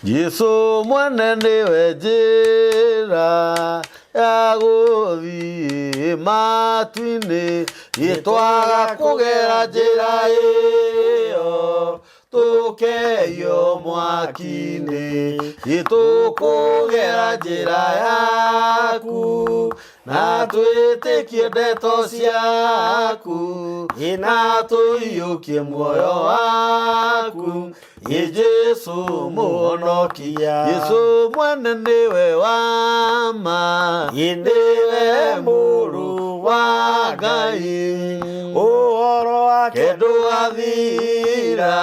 Jesu mwene nĩwe njĩra ya gũthiĩ matu-inĩ, gĩtwaga kũgera njĩra ĩyo tũkeyo mwaki-inĩ, gĩtũkũgera njĩra yaku na twĩtĩkie ndeto ciaku, na tũiyũkie muoyo waku. Ĩ Jesu mũhonokia, Jesu mwene nĩwe wa ma, Ĩ nĩwe mũrũ wa Ngai. Ũhoro wake ndũgathira,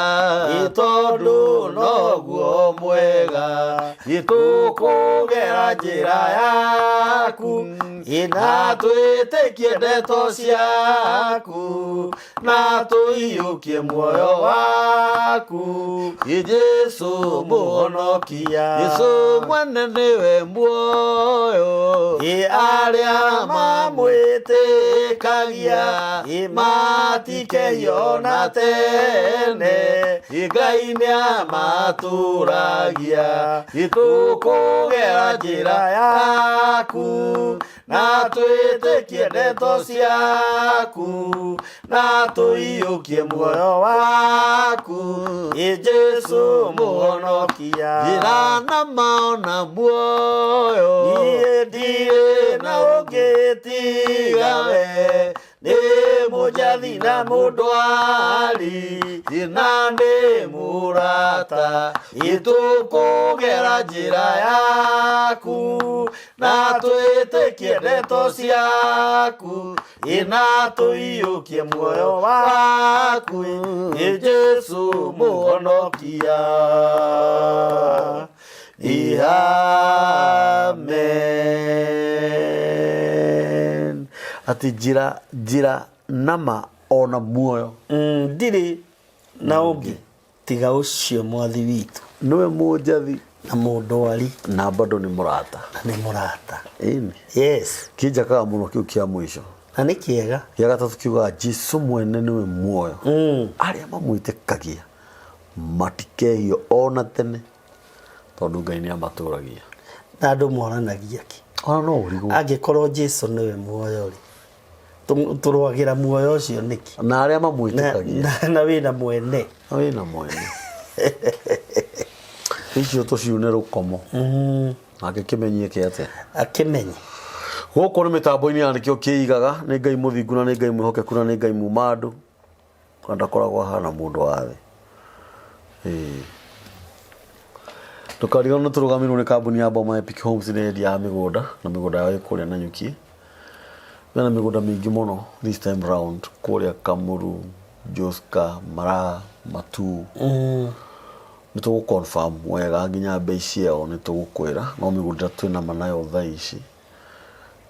tondũ noguo mwega. Tũkũgera njĩra yaku, na twĩtĩkie ndeto ciaku, na tũiyũkie muoyo waku. Ĩ Jesu mũhonokia, Jesu mwene nĩwe muoyo, Ĩ arĩa mamwĩtĩkagia matikehio na tene. Ĩ Ngai nĩamatũragia, tũkũgera njĩra yaku, na twĩtĩkie ndeto ciaku, na tũiyũkie muoyo waku. Ĩ Jesu mũhonokia, njĩra na ma ona muoyo, Niĩ ndirĩ na ũngĩ tiga we, nĩ mũnjathi na mũndwari, na nĩ mũrata. Tũkũgera njĩra yaku, na twĩtĩkie ndeto ciaku, na tũiyũkie muoyo waku. Ĩ Jesu mũhonokia. Amen. Atĩ njĩra njĩra na ma ona muoyo. Ndirĩ na ũngĩ tiga ũcio mwathi witũ. Nĩwe mũnjathi na mũndwari na bado nĩ mũrata. Na nĩ mũrata. Ĩni. Yes. Kĩnjakaga mũno kĩu kĩa mũico. Na nĩ kĩega. Gĩa gatatũ kiugaga Jesu mwene nĩwe muoyo. Arĩa mamwĩtĩkagia matikehio ona tene, tondũ Ngai nĩ amatũragia. Na andũ moranagia kĩ? Ona no ũrigwo. Angĩkorwo Jesu nĩwe muoyo rĩ, tũrũagĩra muoyo ũcio nĩkĩ? Na arĩa mamwĩtĩkagia. Na wĩna mwene. Na wĩna mwene. Icio tũciune rũkomo. Nake kĩmenyie kĩ atĩa? Akĩmenye. Gũkũ nĩ mĩtambo-inĩ ya nĩkĩo kĩigaga, nĩ Ngai mũthingu na nĩ Ngai mwĩhokeku na nĩ Ngai muma andũ. Na ndakoragwo ahana mũndũ wa thĩ. Ĩĩ. Ndũkariganĩrwo nĩ tũrũgamĩrĩirwo nĩ kambuni ya Boma Epic Homes nĩ endia a mĩgũnda na mĩgũnda yao ĩ kũrĩa Nanyuki. Mena mĩgũnda mĩingĩ mũno this time round kũrĩa Kamuru, Joska, Maraa, Matuu. Nĩ tũgũ confirm wega nginya mbei ciao nĩ tũgũkwĩra no mĩgũnda ĩrĩa twĩna nayo thaa ici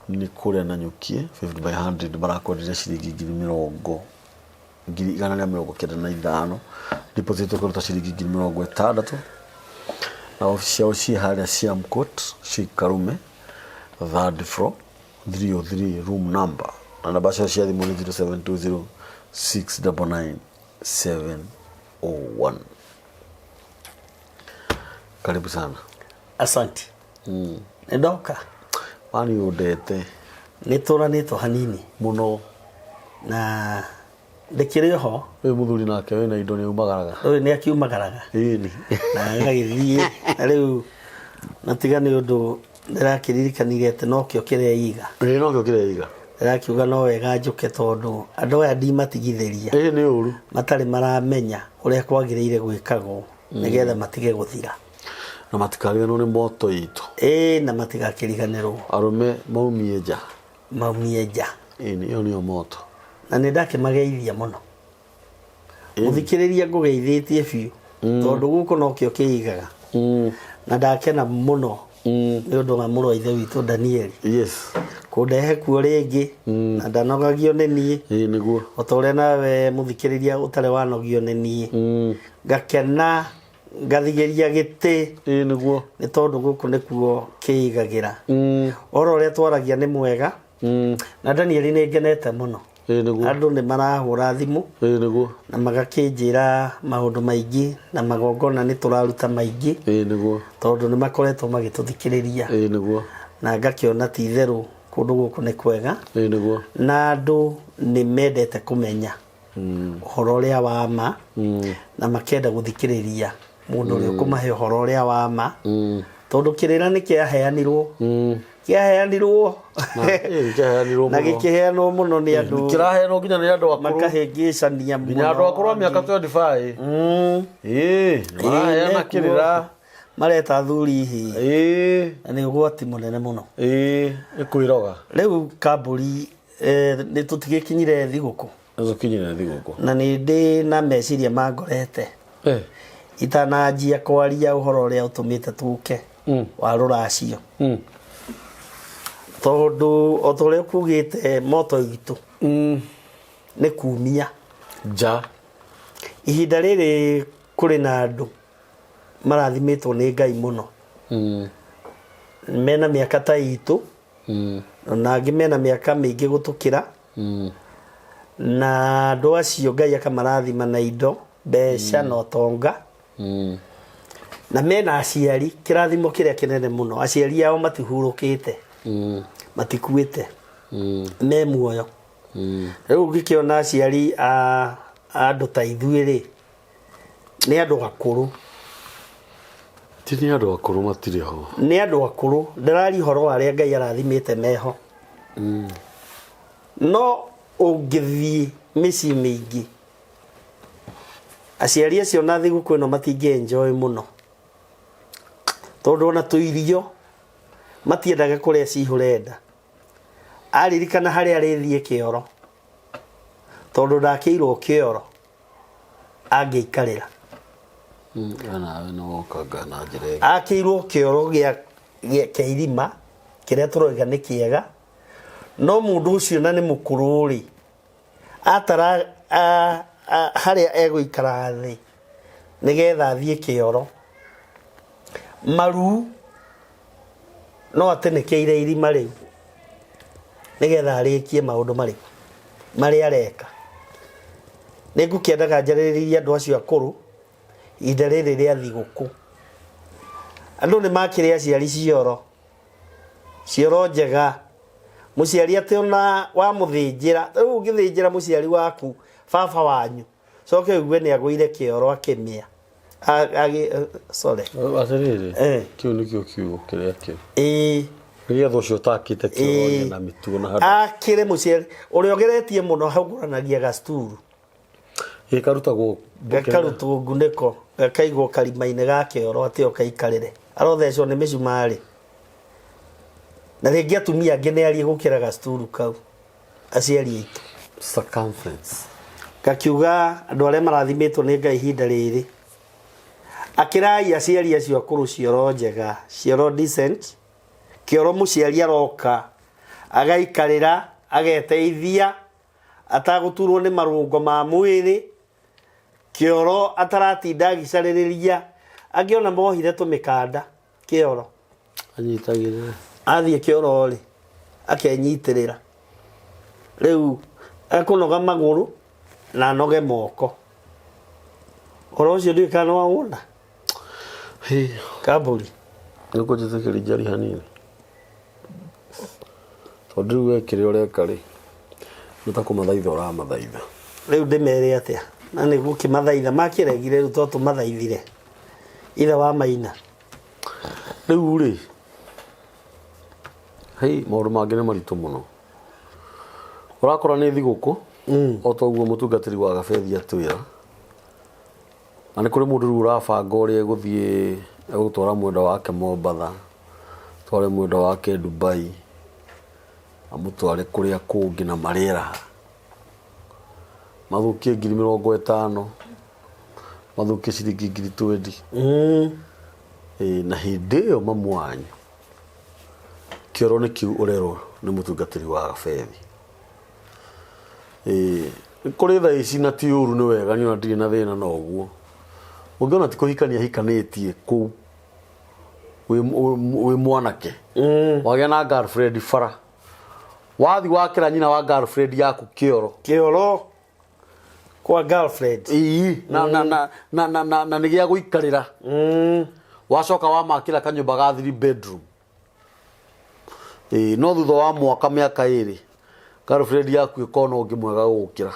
nĩ kũrĩa Nanyuki 50 by 100 marakwenderia ciringi ngiri mĩrongo 195,000, deposit ũkũruta ciringi 60,000, na obici ciao ciĩ harĩa Siam Court, Sheikh Karume, third floor, 303 room number, na namba ciao cia thimũ nĩ 0720 699 701. Karibu sana. Asante. Nĩ ndoka. Wani ũndete. Nĩ tũranĩtwo hanini. Mũno. Na ndĩkĩrĩ ho. Ũyũ mũthuri nake wĩna indo nĩ aumagaraga. Ũyũ nĩ akiumagaraga. Ĩni. Na agagĩthiĩ. Na rĩu na tiga nĩ ũndũ ndĩrakĩririkanire atĩ nokĩo kĩreiga. Ĩĩ nokĩo kĩreiga. Ndĩrakiuga no wega njũke tondũ andũ aya ndimatigithĩria. Ĩĩ nĩ ũru. Matarĩ maramenya ũrĩa kwagĩrĩire gwĩkagwo nĩgetha matige gũthira. Na matikariganĩrwo nĩ moto itũ. Ĩĩ na matigakĩriganĩrwo. Arũme maumie nja. Maumie nja. Ĩĩ ĩyo nĩyo moto. Na nĩ ndakĩmageithia mũno. Mũthikĩrĩria ngũgeithĩtie biũ tondũ gũkũ nokĩo kĩigaga. Na ndakena mũno nĩ ũndũ wa mũrũ wa ithe witũ Danieli. Yes. Kũndehe kuo rĩngĩ na ndanogagio nĩ niĩ. Ĩĩ nĩguo. O ta ũrĩa nawe mũthikĩrĩria ũtarĩ wanogio nĩ niĩ. Ngakena ngathigĩria gĩtĩ. Ĩĩ nĩguo. Nĩ tondũ gũkũ nĩkuo kĩigagĩra. Ũhoro ũrĩa twaragia nĩ mwega. Na Danieli nĩ ngenete mũno. Ĩĩ nĩguo. Andũ nĩ marahũra thimũ Ĩĩ nĩguo. na magakĩnjĩra maũndũ maingĩ na magongona nĩ tũraruta maingĩ Ĩĩ nĩguo. tondũ nĩ makoretwo magĩtũthikĩrĩria Ĩĩ nĩguo. na ngakĩona ti itherũ kũndũ gũkũ nĩ kwega Ĩĩ nĩguo. na andũ nĩ mendete kũmenya ũhoro ũrĩa wa ma na makenda gũthikĩrĩria mũndũ ũrĩa ũkũmahe ũhoro ũrĩa wa ma tondũ kĩrĩra nĩ kĩaheanirwo kĩaheanirwo Ĩĩ, kĩaheanirwo na mũno. gĩkĩheanwo mũno nĩ andũ Kĩraheanwo nginya nĩ andũ akũrũ. makahĩngĩcania Nginya andũ akũrũ a mĩaka 25. Ĩĩ, maraheana Ĩĩ, kĩrĩra. mareta athuri hihi Ĩĩ, na nĩ ũgwati mũnene mũno ĩĩ, nĩ kwĩroga. rĩu kambũri nĩ tũtigĩkinyire thigũkũ Nĩtũkinyire thigũkũ. Na nĩ ndĩ na meciria mangorete itananjia kwaria ũhoro ũrĩa ũtũmĩte tũke wa rũracio tondũ o ta ũrĩa ũkugĩte moto itũ nĩ kumia Nja. Ihinda rĩrĩ kũrĩ na andũ marathimĩtwo nĩ Ngai mũno mena mĩaka ta itũ na angĩ mena mĩaka mĩingĩ gũtũkĩra na andũ acio Ngai akamarathima na indo mbeca na ũtonga na mena aciari kĩrathimo kĩrĩa kĩnene mũno aciari ao matihurũkĩte matikuĩte me muoyo rĩu ũngĩkĩona aciari a andũ ta ithuĩ rĩ nĩ andũ akũrũ Ti nĩ andũ akũrũ matirĩ ho. Nĩ andũ akũrũ ndĩraria ũhoro wa arĩa Ngai arathimĩte meho no ũngĩthiĩ mĩciĩ mĩingĩ aciari acio na thigũkũ ĩno matingĩ enjoy mũno tondũ ona tũirio matiendaga kũrĩa cihũre nda aririkana harĩa arĩthiĩ kĩoro tondũ ndakĩirwo kĩoro angĩikarĩra We nawe nĩ wokanga na njĩra ĩngĩ. Akĩirwo kĩoro gĩa gĩa kĩa irima kĩrĩa tũroiga nĩ kĩega no mũndũ ũcio na nĩ mũkũrũ rĩ atara a- a- harĩa egũikara thĩ nĩgetha athiĩ kĩoro maru no atenĩkĩire irima rĩu nĩgetha arĩkie maũndũ marĩkũ marĩa areka nĩ ngũkĩendaga njarĩrĩrie andũ acio akũrũ ihinda rĩrĩ rĩa thigũkũ andũ nĩ makĩrĩ aciari cioro cioro njega mũciari atĩ ona wamũthĩnjĩra rĩu ũngĩthĩnjĩra mũciari waku baba wanyu coke ũigue nĩ agũire kĩoro akĩmĩa sorry Atĩrĩrĩ, Eh. kĩu nĩkĩo kiugo kĩrĩa kĩu. Ĩĩ. Nĩgetha ũcio ũtakĩte kĩoro Ĩĩ. na mĩtugo na handũ. Akĩre mũciari ũrĩa ũgeretie mũno ahũranagia gacturu. Gĩkarutagwo Gakarutwo ngunĩko gakaigwo karima-inĩ ga kĩoro atĩ okaikarĩre. Arothecwo nĩ mĩcumarĩ. Na rĩngĩ atumia angĩ nĩ ariĩ gũkĩra gacturu kau. Aciari aitũ. Circumference. Ngakiuga andũ arĩa marathimĩtwo nĩ Ngai ihinda rĩrĩ, akĩrai aciari acio akũrũ cioro njega, cioro decent, kĩoro mũciari aroka agaikarĩra, ageteithia, atagũturwo nĩ marũngo ma mwĩrĩ, kĩoro ataratinda agĩcarĩrĩria, angĩ ona mohire tũmĩkanda kĩoro. Anyitagĩrĩra. Athiĩ kĩoro rĩ, akenyitĩrĩra. Rĩu ekũnoga magũrũ na anoge moko. Ũhoro ũcio ndiũĩ kana nĩwawona. Hĩ. Kambũri. Nĩ ũkũnjĩtĩkĩria njarie hanini? Tondũ rĩu we kĩrĩa ũreka rĩ, nĩ ta kũmathaitha ũramathaitha. Rĩu ndĩmere atĩa? Na nĩ gũkĩmathaitha makĩregire rĩu to tũmathaithire. Ithe wa Maina. Rĩu rĩ, hei maũndũ mangĩ nĩ maritũ mũno. Ũrakora nĩ thigũkũ, o ta ũguo mũtungatĩri wa Gabethi atwĩra. Na nĩ kũrĩ mũndũ rĩu ũrabanga ũrĩa egũthiĩ egũtwara mwendwa wake Mombatha, atware mwendwa wake Dubai, amũtware kũrĩa kũngĩ na marĩeraha. Mathũkie 50,000, mathũkie ciringi 20,000. Ĩĩ na hĩndĩ ĩyo mamu wanyu kĩoro nĩ kĩu ũrerwo nĩ mũtungatĩri wa Gabethi. Ĩĩ nĩ kũrĩ thaa ici na ti ũru nĩ wega niĩ ona ndirĩ na thĩna na ũguo. Ũngĩona ti kũhikania ahikanĩtie kũu wĩ mwanake wagĩa na girlfriend bara. Wathi wakĩra nyina wa girlfriend yaku kĩoro. Kĩoro kwa girlfriend. Ii, na na na na na na, na nĩ gĩa gũikarĩra. Wacoka wamakĩra kanyũmba ga 3 bedroom. Ĩĩ, no thutha wa mwaka mĩaka ĩrĩ girlfriend yaku ĩkona ũngĩ mwega gũgũkĩra.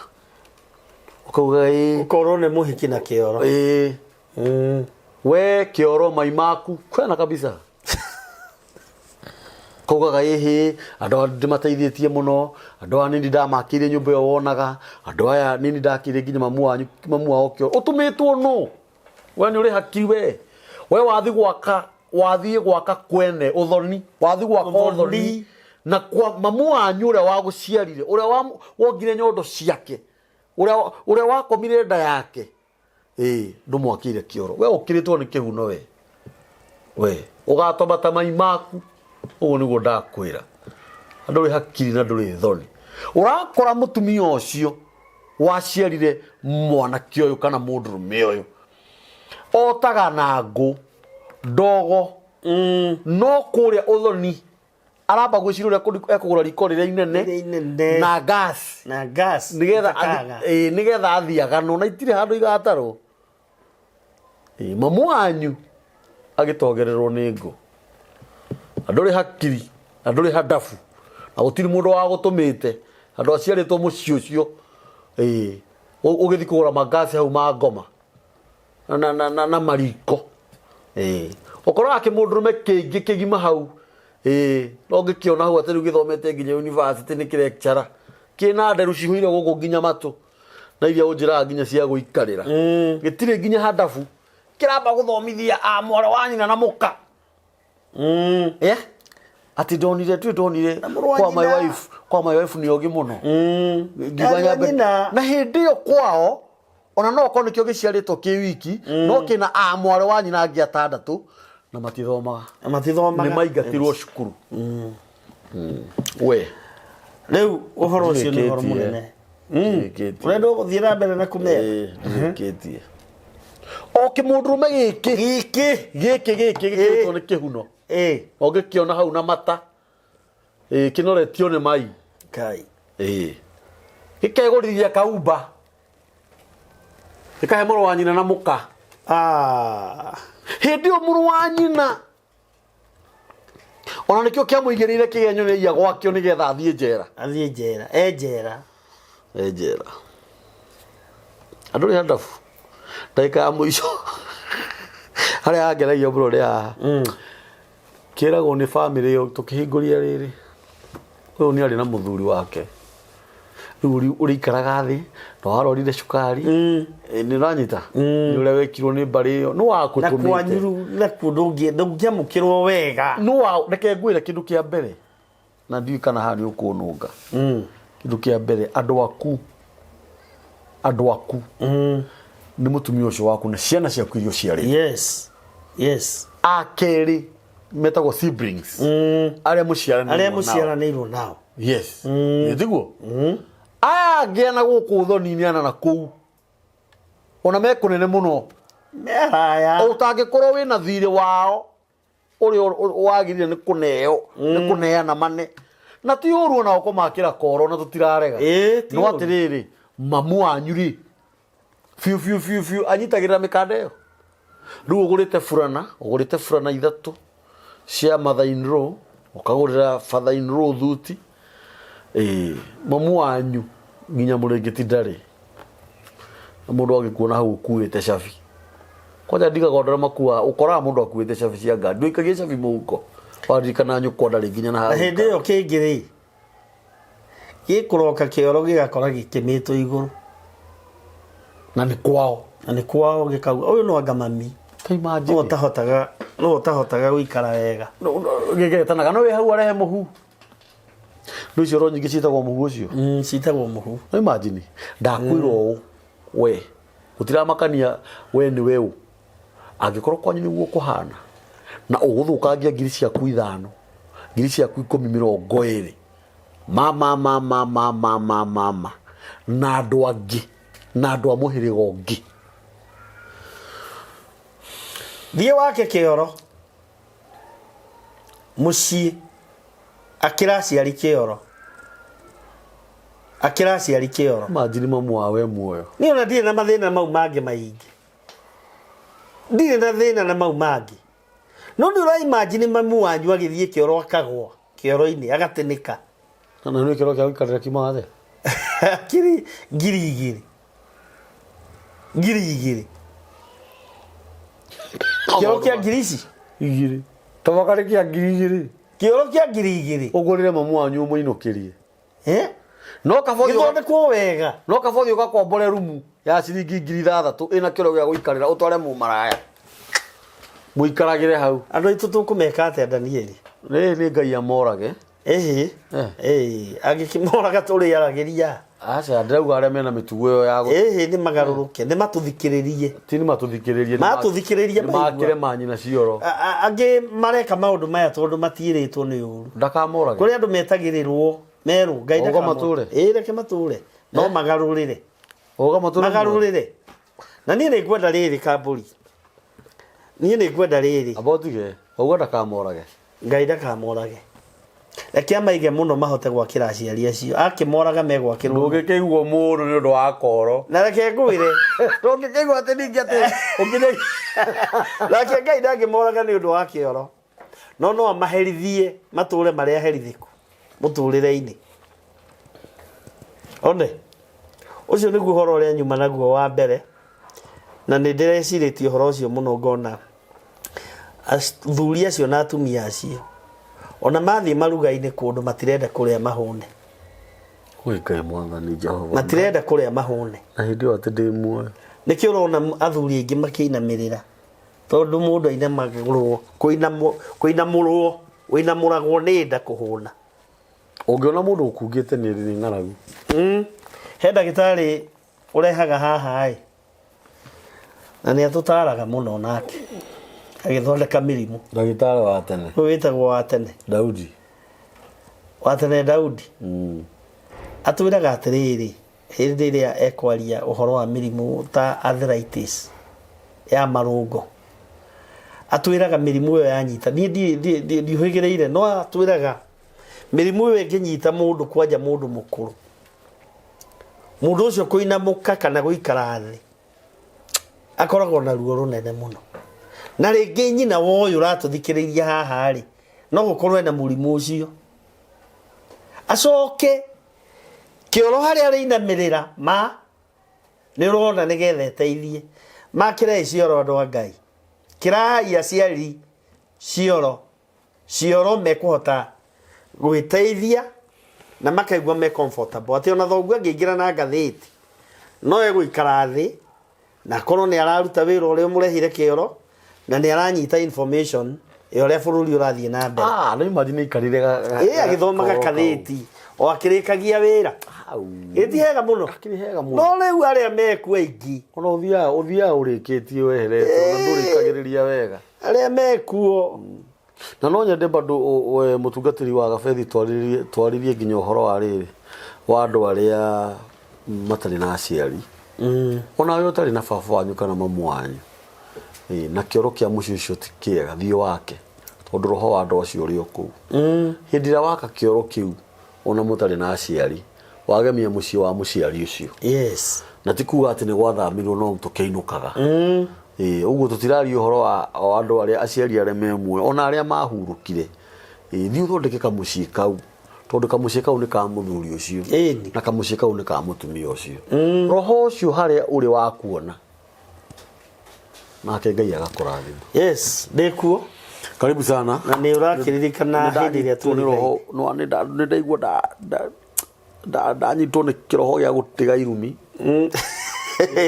Ũkauga ĩĩ. Ũkorwo nĩ mũhiki na kĩoro. Ĩĩ. We kĩoro mai maku kwena kabisa. Kaugaga ĩhĩ andũ aya ndĩmateithĩtie mũno, andũ aya nini ndamakĩire nyũmba ĩyo wonaga, andũ aya nini ndakĩire nginya mamu wanyu mamu wao kĩoro. Ũtũmĩtwo nũ? We nĩ ũrĩ hakiri we. We wathi gwaka wathiĩ gwaka kwene ũthoni, wathi gwaka ũthoni na kwa mamu wanyu ũrĩa wagũciarire, ũrĩa wongire nyondo ciake, ũrĩa ũrĩa wakomire nda yake. Ĩĩ, ndũmwakĩire kĩoro. We ũkĩrĩtwo nĩ kĩhuno we. We, ũgatoma ta mai maku. Ũguo nĩguo ndakwĩra. Na ndũrĩ hakiri na ndũrĩ thoni. Ũrakora mũtumia ũcio waciarire mwanake ũyũ kana mũndũrũme ũyũ. Otaga na ngũ, ndogo, no kũrĩa ũthoni aramba gwĩciria ũrĩa ekũgũra riko rĩrĩa inene Rĩrĩa inene. na gas na gas nigetha itakaga. Nigetha athiĩ aganwo na itirĩ handũ igatarwo. Ĩĩ, mamu wanyu agĩtogererwo nĩ ngũ na ndũrĩ hakiri na ndũrĩ handabu na gũtirĩ mũndũ wagũtũmĩte andũ aciarĩtwo mũciĩ ũcio. Ĩĩ, ũgĩthiĩ kũgũra mangasi hau ma ngoma na mariko. Ĩĩ, ũkoraga kĩmũndũrũme kĩingĩ kĩgima hau. Ĩĩ, no ngĩkĩona hau atĩ rĩu gĩthomete nginya university nĩ kĩrekcara kĩna nderu cihũire gũkũ nginya matũ na iria ũnjĩraga nginya cia gũikarĩra. Gĩtirĩ nginya handabu kĩramba gũthomithia a mwarĩ wa nyina na mũka. Yeah? Ati ndonire tu ndonire mũrũ wa kwa my nyina. wife, kwa my wife nĩ ogĩ mũno. Ngiuga Ariũ a nyambe- nyina. Na hĩndĩ ĩyo kwao ona no okorwo nĩkĩo gĩciarĩtwo kĩ wiki no kĩna a mwarĩ wa nyina angĩ atandatũ na matithomaga. Na matithomaga. Nĩ maingatirwo cukuru. We Rĩu ũhoro ũcio nĩ ũhoro Ndirĩkĩtie. mũnene. Ndirĩkĩtie. Ũrenda gũthiĩ na mbere na kũmera. Ĩĩ, ndirĩkĩtie. O kĩmũndũrũme gĩkĩ Gĩkĩ. Gĩkĩ gĩkĩ gĩkĩrĩtwo nĩ kĩhuno. Ĩĩ. Ũngĩkĩona hau na mata. Ĩĩ, kĩnoretio nĩ mai. Ngai. Ĩĩ. Gĩkegũrithia kaumba. Gĩkahe mũrũ wa nyina na mũka. Ah. Hĩndĩ ĩyo mũrũ wa nyina ona nĩkĩo kĩamũigĩrĩire kĩgenyo nĩ aiya gwakĩo nĩgetha athiĩ njera. Athiĩ njera. E njera. E njera. Andũ rĩ handabu. Ndagĩka ya mũico harĩa hangeragia mũno nĩ haha. Kĩragwo nĩ bamĩrĩ ĩyo tũkĩhingũria rĩrĩ. Ũyũ nĩ arĩ na mũthuri wake. Rĩu ũrĩikaraga thĩ na warorire cukari. Nĩ ũranyita? Nĩ ũrĩa wekirwo nĩ mbarĩ ĩyo. Nũ Na wakũtũmĩte? kwanyu rĩu nakuo ndũngĩamũkĩrwo wega. Nũ wa reke ngwĩre kĩndũ kĩa mbere na ndiũĩ kana haha nĩ ũkũnũnga. Kĩndũ kĩa mbere andũ aku andũ aku nĩ mũtumia ũcio waku na ciana ciaku iria ũciarĩte. Yes. Yes. A kerĩ metagwo siblings. Arĩa mũciaranĩirwo Arĩa nao. mũciaranĩirwo nao. Yes. Nĩ tiguo? Aya angĩ ana gũkũ ũthoni-inĩ ana na kũu ona me kũnene mũno. Me haraya. Ũtangĩkorwo wĩna thirĩ wao ũrĩa wagĩrĩire nĩ kũneo nĩ kũneana mane na ti ũru ona ũkũmakĩra koro na tũtirarega. Ĩĩ, ti No ũru. atĩrĩrĩ mamu wanyu rĩ biũ biũ biũ biũ anyitagĩrĩra mĩkanda ĩyo. Rĩu ũgũrĩte burana, ũgũrĩte burana ithatũ cia mother in law, ũkagũrĩra father in law thuti. Ĩĩ, mamu wanyu nginya mũrĩngĩti ndarĩ. Na mũndũ agĩkuona hau ũkuĩte cabi. Kwanja ndigaga andũ arĩa makuaga, ũkoraga mũndũ akuĩte cabi cia ngari. Ndũikagie cabi mũhuko. Waririkana nyũkwa ndarĩ nginya na Na hau. hĩndĩ ĩyo kĩngĩ rĩ gĩkũroka kĩoro gĩgakora gĩkĩmĩtwo igũrũ. Na nĩ kwao. Na nĩ kwao gĩkauga ũyũ no anga mami. Ta imagine. No ũtahotaga gũikara wega. Gĩgetanaga no wĩ hau arehe mũhu. Rĩu cioro nyingĩ ciĩtagwo mũhu ũcio. Ciĩtagwo mũhu. No imagine ndakwĩra ũũ we gũtiramakania we nĩ we ũ. Angĩkorwo kwanyu nĩguo kũhana na ũgũthũkangia ngiri ciaku ithano, ngiri ciaku ikũmi mĩrongo ĩrĩ ma ma ma ma ma ma ma ma ma na andũ angĩ na andũ a mũhĩrĩga ũngĩ. Thiĩ wake kĩoro mũciĩ akĩra aciari kĩoro. Akĩra aciari kĩoro. Imagine mamu wawe muoyo. Niĩ ona ndirĩ na mathĩna mau mangĩ maingĩ. Ndirĩ na thĩna na mau mangĩ. No nĩ ũra imagine mamu wanyu agĩthiĩ kĩoro akagwa kĩoro-inĩ agatĩnĩka. Na nĩ kĩoro kĩa gũikarĩra kiuma atĩa? Kiri 2000. 2000. Kĩoro kĩa ngiri ici? Igĩrĩ. Tobakarĩ kĩa 2000. Kĩoro kĩa 2000. Ũgũrĩre mamu wanyu ũmũinũkĩrie. Eh? No kaba ũthiĩ Gĩthondekwo wega. No kaba ũthiĩ ũgakombore rumu ya ciringi 6000 ĩna kĩoro gĩa gũikarĩra ũtware mũmaraya. Mũikaragĩre hau. Andũ aitũ tũkũmeka atĩa Danieli? Rĩrĩ nĩ Ngai amorage. Ĩhĩ. Eh. Ĩĩ, angĩkĩmoraga tũrĩaragĩria. Aca ndĩrauga arĩa mena mĩtugo ĩyo ya gũ Ĩhĩ nĩ magarũrũke, nĩ matũthikĩrĩrie. ti nĩ matũthikĩrĩrie. Matũthikĩrĩrie nĩ maigua. makĩre manyina cioro. Angĩ mareka maũndũ maya tondũ matiĩrĩtwo nĩ ũru. Ndakamorage. Kũrĩ andũ metagĩrĩrwo merwo Ngai Ũguo ndakamorage. matũre? Ĩĩ reke matũre. No magarũrĩre. Ũga matũre. Magarũrĩre. Na niĩ nĩ ngwenda rĩrĩ kambũri. Niĩ nĩ ngwenda rĩrĩ. Amba ũtige. Wauga ndakamorage. Ngai ndakamorage. Reke amaige mũno mahote gwakĩra aciari acio. Akĩmoraga megwakĩrwo. Ndũngĩkĩigua mũndũ nĩ ũndũ wa koro. Na reke ngwĩre. Ndũngĩkĩigua atĩ ningĩ atĩ ũkĩrĩ. Nake Ngai ndangĩmoraga nĩ ũndũ wa kĩoro. No no amaherithie matũre marĩ aherithĩku mũtũrĩre-inĩ. One, ũcio nĩguo ũhoro ũrĩa nyuma naguo wa mbere. Na nĩ ndĩrecirĩtie ũhoro ũcio mũno ngona athuri acio na atumia acio ona mathiĩ maruga-inĩ kũndũ matirenda kũrĩa mahũne. Oi Ngai mwathani Jehova. Matirenda kũrĩa mahũne. Na hĩndĩ ĩyo atĩ ndĩ muoyo. Nĩkĩo ũrona athuri aingĩ makĩinamĩrĩra tondũ mũndũ ainamagĩrwo kũinamũrwo ũinamũragwo nĩ nda kũhũna. Ũngĩona mũndũ ũkungĩte nĩ ng'aragu. He ndagĩtarĩ ũrehaga haha ĩ na nĩ atũtaraga mũno nake agĩthondeka mĩrimũ. Ndagĩtarĩ wa tene. Ũyũ wĩtagwo wa tene. Daudi. Wa tene Daudi. Atwĩraga atĩrĩrĩ hĩndĩ ĩrĩa ekwaria ũhoro wa mĩrimũ ta arthritis ya marũngo. Atwĩraga mĩrimũ ĩyo yanyita. Niĩ ndiũhĩgĩrĩire no atwĩraga mĩrimũ ĩyo ĩngĩnyita mũndũ kwanja mũndũ mũkũrũ. Mũndũ ũcio kũinamũka kana gũikara thĩ akoragwo na ruo rũnene mũno. Na rĩngĩ nyina wa ũyũ ũratũthikĩrĩria haha rĩ, no gũkorwo ena mũrimũ ũcio. Acoke kĩoro harĩa arĩinamĩrĩra ma nĩ ũrona nĩgetha ĩteithie. Makĩrai cioro andũ a Ngai. Kĩrai aciari cioro. Cioro mekũhota gwĩteithia na makaigua me comfortable. Atĩ ona thoguo angĩingĩra na ngathĩti no egũikara thĩ na akorwo nĩ araruta wĩra ũrĩa ũmũrehire kĩoro na nĩ aranyita information ya ũrĩa bũrũri ũrathiĩ na mbere. Nĩ imagine aikarire Ĩ agĩthomaga koro kau. kathĩti o akĩrĩkagia wĩra. Hau. Ĩ ti hega mũno. Hakĩrĩ hega mũno. No rĩu arĩa mekuo aingĩ. Ona ũthiaga ũrĩkĩtie weherete ona ndũrĩkagĩrĩria wega. Arĩa mekuo. Na no nyende bado mũtungatĩri wa Gabethi twarĩrie nginya ũhoro wa rĩrĩ wa andũ arĩa matarĩ na aciari. Ona we ũtarĩ na baba wanyu kana mamu wanyu. Na kĩoro kĩa mũciĩ ũcio ti kĩega, thiĩ wake. Tondũ roho wa andũ acio ũrĩ o kũu. Hĩndĩ ĩrĩa waka kĩoro kĩu ona mũtarĩ na aciari, wagemia mũciĩ wa mũciari ũcio. Yes. Na ti kuga atĩ nĩ gwathamirwo no tũkĩinũkaga. Ĩĩ, ũguo tũtiraria ũhoro wa andũ arĩa aciari arĩa me muoyo, ona arĩa mahurũkire. Ĩĩ, thiĩ ũthondeke kamũciĩ kau, tondũ kamũciĩ kau nĩ ka mũthuri ũcio. Ĩni. Na kamũciĩ kau nĩ ka mũtumia ũcio. Roho ũcio harĩa ũrĩ wa kuona. Nake Ngai agakũrathima. Yes, ndĩkuo. Karibu sana. Na nĩ ũrakĩririkana hĩndĩ ĩrĩa Nĩ roho, nĩ ndaigua ndanyitwo nĩ kĩroho gĩa gũtiga irumi.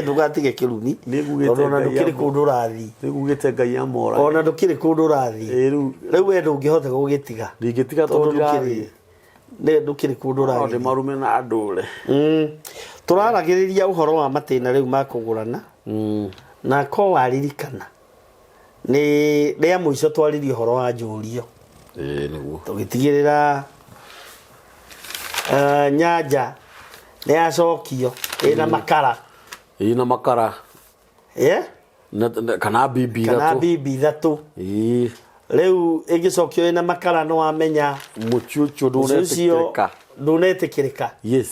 Ndũgatige kĩrumi. Nĩ ngugĩte Tondũ ona Ngai ndũkĩrĩ amũ- kũndũ ũrathiĩ. Nĩ ngugĩte Ngai amora. Ona ndũkĩrĩ kũndũ ũrathiĩ. Ĩ, rĩu Rĩu we ndũngĩhota gũgĩtiga. ndingĩtiga Tondũ tondũ ndirathiĩ. ndũkĩrĩ kũndũ No ũrathiĩ. ndĩmarume na ndũre. Tũraragĩrĩria ũhoro wa matĩna rĩu ma kũgũrana. Na ko waririkana nĩ rĩa mũico twaririe ũhoro wa njũrio. Ĩĩ nĩguo. Tũgĩtigĩrĩra nyanja nĩ yacokio ĩna makara. Ĩna makara. Kana bibi ithatũ. Kana bibi ithatũ. Ĩĩ. Rĩu ĩngĩcokio ĩna makara nĩ wamenya mũciĩ ũcio ndũnetĩkĩrĩka. Ndũnetĩkĩrĩka. Yes.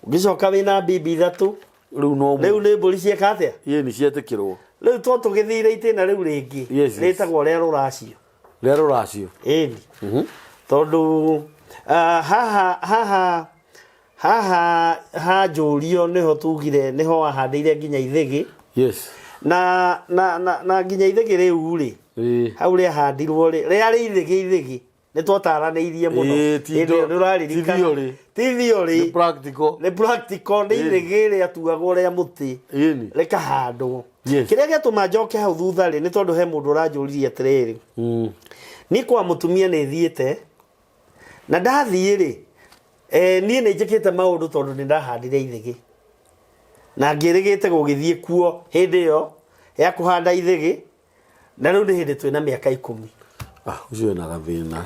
Ũngĩcoka wĩna mbimbi ithatũ, Rĩu no rĩu nĩ mbũri cieka atĩa? Ĩĩ, nĩ cietĩkĩrwo. Rĩu to tũgĩthire itĩna rĩu rĩngĩ rĩtagwo rĩa rũracio. Rĩa rũracio. Ĩni. Tondũ haha haha haha hanjũrio nĩho tugire nĩho wahandĩire nginya ithĩgĩ. Na na na, na nginya ithĩgĩ rĩu rĩ, hau rĩahandirwo rĩ, rĩarĩ ithĩgĩ ithĩgĩ. Nĩ twataranĩirie mũno. Ĩĩ, ti Hĩndĩ ĩyo indo- nĩ ũraririkana. ti theory. Ti theory. Nĩ practical. Nĩ practical, nĩ ithĩgĩ rĩatuagwo rĩa mũtĩ. Ĩni. Rĩkahandwo. Yes. Kĩrĩa gĩatũma njoke hau thutha rĩ, nĩ tondũ he mũndũ ũranjũririe atĩrĩrĩ. Niĩ kwa mũtumia nĩ thiĩte, na ndathiĩ rĩ, niĩ nĩ njĩkĩte maũndũ tondũ nĩ ndahandire ithĩgĩ. Na ngĩrĩgĩte gũgĩthiĩ kuo hĩndĩ ĩyo ya kũhanda ithĩgĩ, na rĩu nĩ hĩndĩ twĩna mĩaka 10. Ah, ũcio wĩna gathĩna.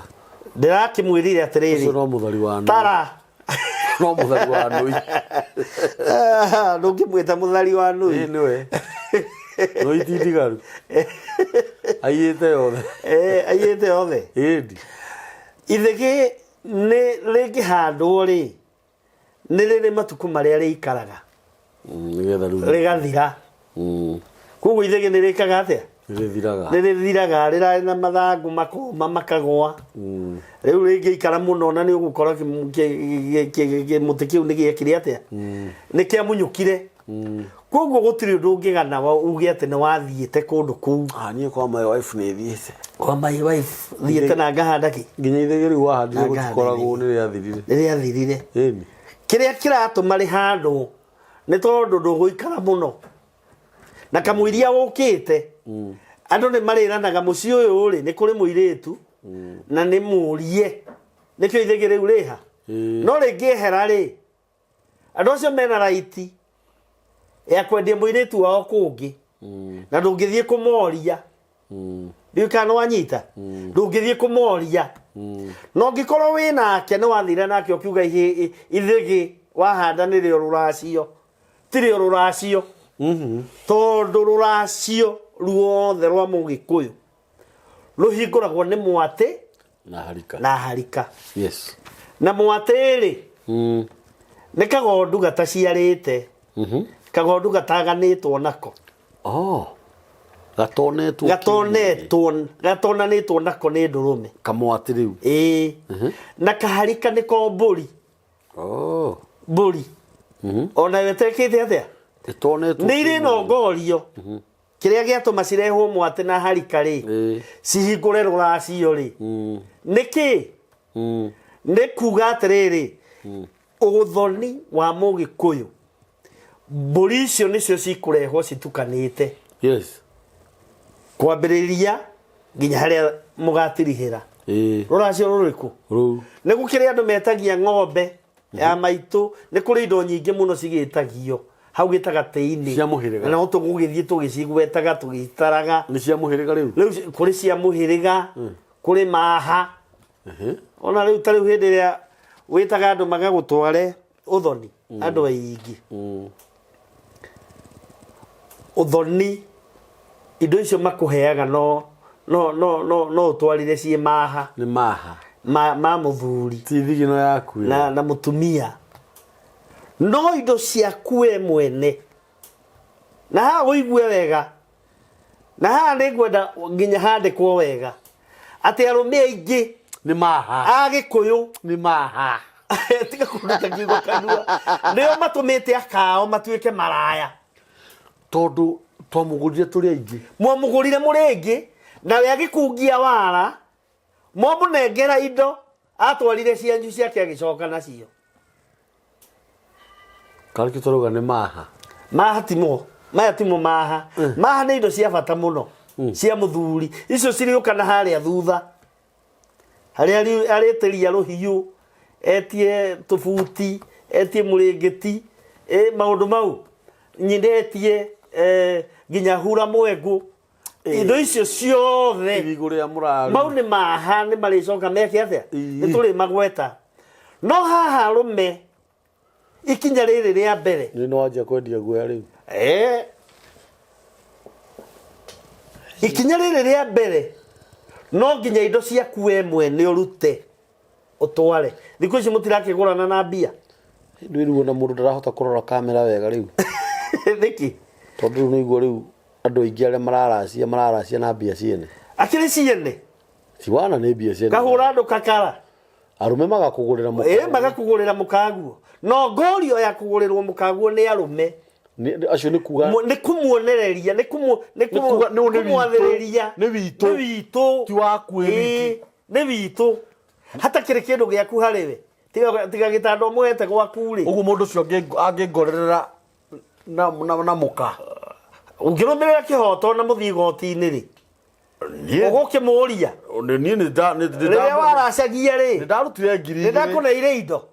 Ndĩrakĩmwĩrire atĩrĩrĩ. Ũcio no mũthari wa nũi. Tara. No mũthari wa nũi. Ah, ndũngĩmwĩta mũthari wa nũi. Ĩĩ nĩwe. Nũi ti ndigaru. Aiyĩte yothe. Eh, aiyĩte yothe. Ĩndi. Ithĩgĩ nĩ rĩngĩhandwo rĩ, nĩ rĩrĩ matukũ marĩa rĩikaraga. Nĩgetha rĩu. Rĩgathira. Koguo ithĩgĩ nĩ rĩkaga atĩa? Nĩ rĩthiraga. Nĩ rĩthiraga, rĩrarĩ na mathangũ makoma makagwa. Rĩu rĩngĩikara mũno na nĩ ũgũkora mũtĩ kĩu nĩ gĩekire atĩa? Nĩ kĩamunyũkire. Koguo gũtirĩ ũndũ ũngĩgana uge atĩ nĩ wathiĩte kũndũ kũu. Ah, niĩ kwa my wife nĩ thiĩte. Kwa my wife thiĩte na ngahanda kĩ? Nginya ithĩgĩ rĩu wahandire Na ngahanda gũtikoragwo ithĩgĩ. nĩ rĩathirire. Nĩ rĩathirire. Ĩni. Kĩrĩa kĩratũma rĩhandwo nĩ tondũ ndũgũikara mũno. Na kamũiria ũkĩte, andũ nĩ marĩranaga mũciĩ ũyũ rĩ, nĩ kũrĩ mũirĩtu na nĩ mũrie. Nĩkĩo ithĩgĩ rĩu rĩha. No rĩngĩehera rĩ, andũ acio mena raiti ya kwendia mũirĩtu wao kũngĩ. Na ndũngĩthiĩ kũmoria. Ndiũĩ kana nĩwanyita. Ndũngĩthiĩ kũmoria. Na ũngĩkorwo wĩ nake nĩ wathire nake ũkiuga ithĩgĩ wahanda nĩrĩo rũracio. Tirĩo rũracio. Tondũ rũracio ruothe rwa Mũgĩkũyũ rũhingũragwo nĩ mwatĩ na harika. Na harika. Yes. Na mwatĩ rĩ, nĩ kagondu gataciarĩte. Kagondu gataganĩtwo nako. Oh. Gatonetwo. Gatonetwo, gatonanĩtwo nako nĩ ndũrũme. Kamwatĩ rĩu. Ĩĩ. Na kaharika nĩko mbũri. Oh. Mbũri. Ona yo ĩtekĩte atĩa? Ĩtonetwo. Nĩ irĩ na ngorio. Kĩrĩa gĩatũma cirehwo mwatĩ na harika rĩ, cihingũre rũracio rĩ. Nĩ kĩ? Nĩ kuga atĩrĩrĩ, ũthoni wa Mũgĩkũyũ, mbũri icio nĩcio cikũrehwo citukanĩte. Yes. Kwambĩrĩria nginya harĩa mũgatirihĩra. Rũracio rũrĩkũ? Rũu. Nĩ gũkĩrĩ andũ metagia ng'ombe ya maitũ, nĩ kũrĩ indo nyingĩ mũno cigĩtagio hau gĩtagatĩ-inĩ. Cia mũhĩrĩga. Na no tũgũgĩthiĩ tũgĩcigwetaga, tũgĩcitaraga. Nĩ cia mũhĩrĩga rĩu? Rĩu kũrĩ cia mũhĩrĩga, kũrĩ maha. Ona rĩu ta rĩu hĩndĩ ĩrĩa wĩtaga andũ magagũtware ũthoni, andũ aingĩ. Ũthoni, indo icio makũheaga no no no no no ũtwarire ciĩ maha. Nĩ maha. Ma mũthuri. Ti thigino yaku ĩyo. Na mũtumia. No indo ciaku we mwene. Na haha ũigue wega. Na haha nĩ ngwenda nginya handĩkwo wega. Atĩ arũme aingĩ Nĩ maha. a Gĩkũyũ Nĩ maha. Tiga kũruta kiugo kanua. Nĩo matũmĩte akao matuĩke maraya. Tondũ twamũgũrire tũrĩ aingĩ. Mwamũgũrire mũrĩ aingĩ, nawe agĩkungia wara, mwamũnengera indo, atwarire cianyu ciake agĩcoka nacio. Karĩ kĩ tũrauga nĩ maha? Maha timo, maya timo maha. Maha nĩ indo cia bata mũno, cia mũthuri. Icio cirĩũka na harĩa thutha. Harĩa arĩtĩria rũhiũ, etie tũbuti, etie mũrĩngĩti, maũndũ mau. Nyina etie, nginya hura mwengũ. Indo icio ciothe. Irigũ rĩa mũraru. Mau nĩ maha, nĩ marĩcoka meke atĩa? Nĩ tũrĩmagweta. No haha arũme, ikinya rĩrĩ rĩa mbere. Nĩ wanjia kwendia guoya rĩu. Ikinya rĩrĩ rĩa mbere, no nginya indo ciaku we mwene ũrute, ũtware. Thikũ ici mũtirakĩgũrana na mbia. Ndwĩruo na mũndũ ndarahota kũrora kamera wega rĩu. Nĩkĩ? Tondũ rĩu nĩguo rĩu andũ aingĩ arĩa mararacia mararacia na mbia ciene. Akĩrĩ ciene. Ti wana nĩ mbia ciene. Kahũra andũ kakara. Arũme magakũgũrĩra mũka. Ĩ magakũgũrĩra mũkaguo. No ngorio ya kũgũrĩrwo mũkaguo nĩ arũme. Acio nĩ kuga nĩ kũmuonereria nĩ kũmu nĩ Nĩ kuga- nĩ- nĩ witũ. kũmwathĩrĩria. Nĩ witũ. Nĩ witũ. Ti waku wĩ wiki. Ĩ, nĩ witũ. Hatakĩrĩ kĩndũ gĩaku harĩ we. Tiga gĩtanda ũmũhete gwaku rĩ. Ũguo mũndũ ũcio angĩngorerera na mũka. Ũngĩrũmĩrĩra kĩhoto na mũthiĩ igoti-inĩ rĩ. Ũgũkĩmũria. Niĩ Rĩrĩa waracagia rĩ. nĩ ndarutire ngiri Nĩ ndakũneire indo.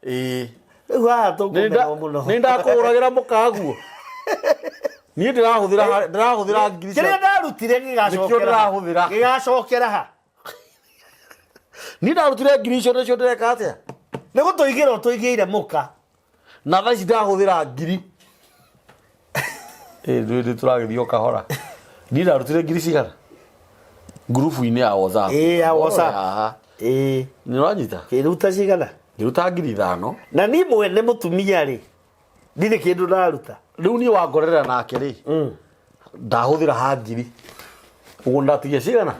Ĩĩ. Rĩu haha tũkũmenwo mũno. Nĩ ndakũgũragĩra mũkaguo. Niĩ ndĩrahũthĩra ngiri cia Kĩrĩa ndarutire gĩgacokera. Nĩkĩo ndĩrahũthĩra. Gĩgacokera ha. Niĩ ndarutire ngiri icio nĩcio ndĩreka atĩa? Nĩ gũtũigĩra ũtũigĩire mũka. Na thaa ici ndahũthĩra ngiri. Ĩ ndũĩ nĩ tũragĩthiĩ o kahora. Niĩ ndarutire ngiri cigana? Ngurubu-inĩ ya WhatsApp. Ĩ ya WhatsApp. Haha. Ĩ. Nĩ ũranyita? Kĩruta cigana? Ngĩruta ngiri ithano. Na niĩ mwene mũtumia rĩ, ndirĩ kĩndũ ndaruta. Rĩu niĩ wangorerera nake rĩ, ndahũthĩra ha ngiri. Ũguo ndatigia cigana?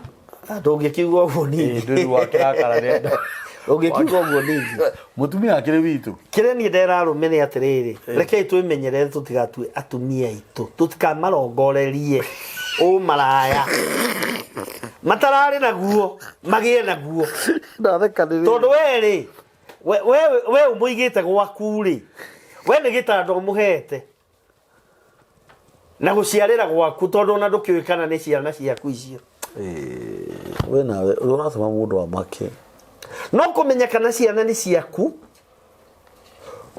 Ndũngĩkiuga ũguo ningĩ. Ndũĩ wakĩrakara nĩ Ũngĩkiuga ũguo ningĩ. Mũtumia akĩrĩ witũ. Kĩrĩa niĩ ndera arũme nĩ atĩrĩrĩ, rekei twĩmenyerere tũtigatue atumia aitũ, tũtikamarongorerie ũmaraya. Matararĩ naguo, magĩe naguo. Ndatheka nĩ Tondũ we rĩ, we ũmũigĩte gwaku rĩ, we nĩ gĩtanda ũmũhete. Na gũciarĩra gwaku tondũ ona ndũkĩũĩ kana nĩ ciana ciaku icio. We nawe ũratũma mũndũ amake. No kũmenya kana ciana nĩ ciaku,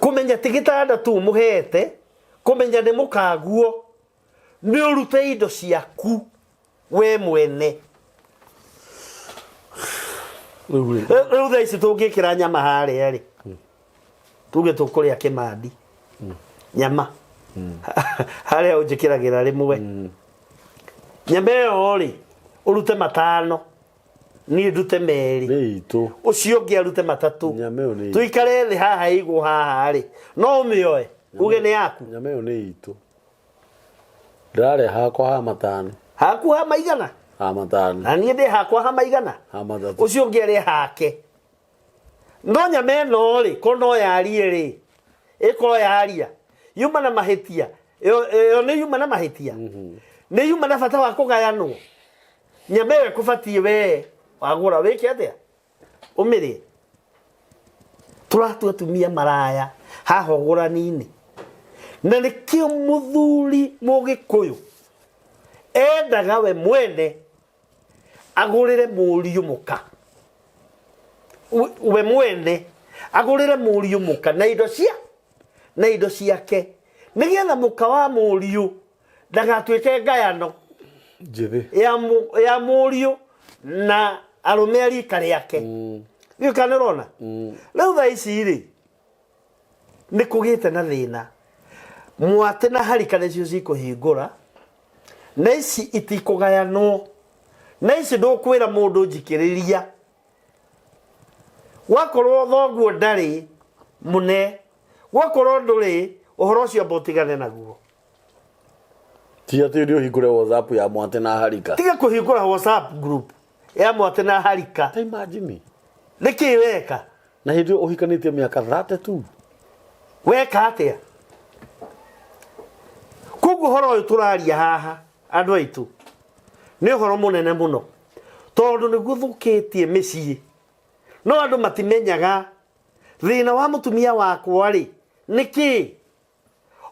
kũmenya ti gĩtanda tu ũmũhete, kũmenya nĩ mũkaguo, nĩ ũrute indo ciaku we mwene. Rĩu thaa ici tũngĩkĩra nyama harĩa rĩ, tuge tũkũrĩa kĩmandi nyama harĩa ũnjĩkĩragĩra rĩmwe nyama ĩyo rĩ ũrute matano niĩ ndute merĩ Nĩ itũ. ũcio ũngĩ arute matatũ Nyama ĩyo nĩ itũ. tũikare thĩ haha ĩigwo haha rĩ no ũmĩoe uge nĩ yaku Nyama ĩyo nĩ itũ. Ndĩrarĩa hakwa ha matano. Haku ha maigana? Ha matano. Na niĩ ndĩ hakwa ha maigana? Ha matatũ. Ũcio ũngĩ arĩ hake. No nyama ĩno rĩ, ko no yarie rĩ, ĩkorwo yaria, yuma na mahĩtia, ĩyo nĩ yuma na mahĩtia, nĩ yuma na bata wa kũgayanwo. Nyama ĩyo ĩkũbatiĩ we wagũra wĩke atĩa? Ũmĩrĩe. Tũratua atumia maraya haha ũgũrani-inĩ. Na nĩkĩo mũthuri mũgĩkũyũ endaga we mwene agũrĩre mũriũ mũka. We mwene agũrĩre mũriũ mũka na indo cia na indo ciake nĩgetha mũka wa mũriũ ndagatuĩke ngayano Njĩthĩ. ya mũriũ na arũme a rika rĩake. Ndiũĩ kana nĩ ũrona? Rĩu thaa ici rĩ, nĩ kũgĩte na thĩna. Mwatĩ na harika nĩcio cikũhingũra, na ici itikũgayanwo, na ici ndũkwĩra mũndũ njikĩrĩria. Gwakorwo thoguo ndarĩ mũne, gwakorwo ndũrĩ, ũhoro ũcio amba ũtigane naguo. Ti atĩ nĩ ũhingũre WhatsApp ya mwatĩ na harika. Tiga kũhingũra WhatsApp group ya mwatĩ na harika. Ta imagine. Nĩkĩ weka? Na hĩndĩ ĩyo ũhikanĩtie mĩaka 32. Weka atĩa? Koguo ũhoro ũyũ tũraria haha andũ aitũ nĩ ũhoro mũnene mũno tondũ nĩguo ũthũkĩtie mĩciĩ. No andũ matimenyaga thĩna wa mũtumia wakwa rĩ nĩ kĩĩ?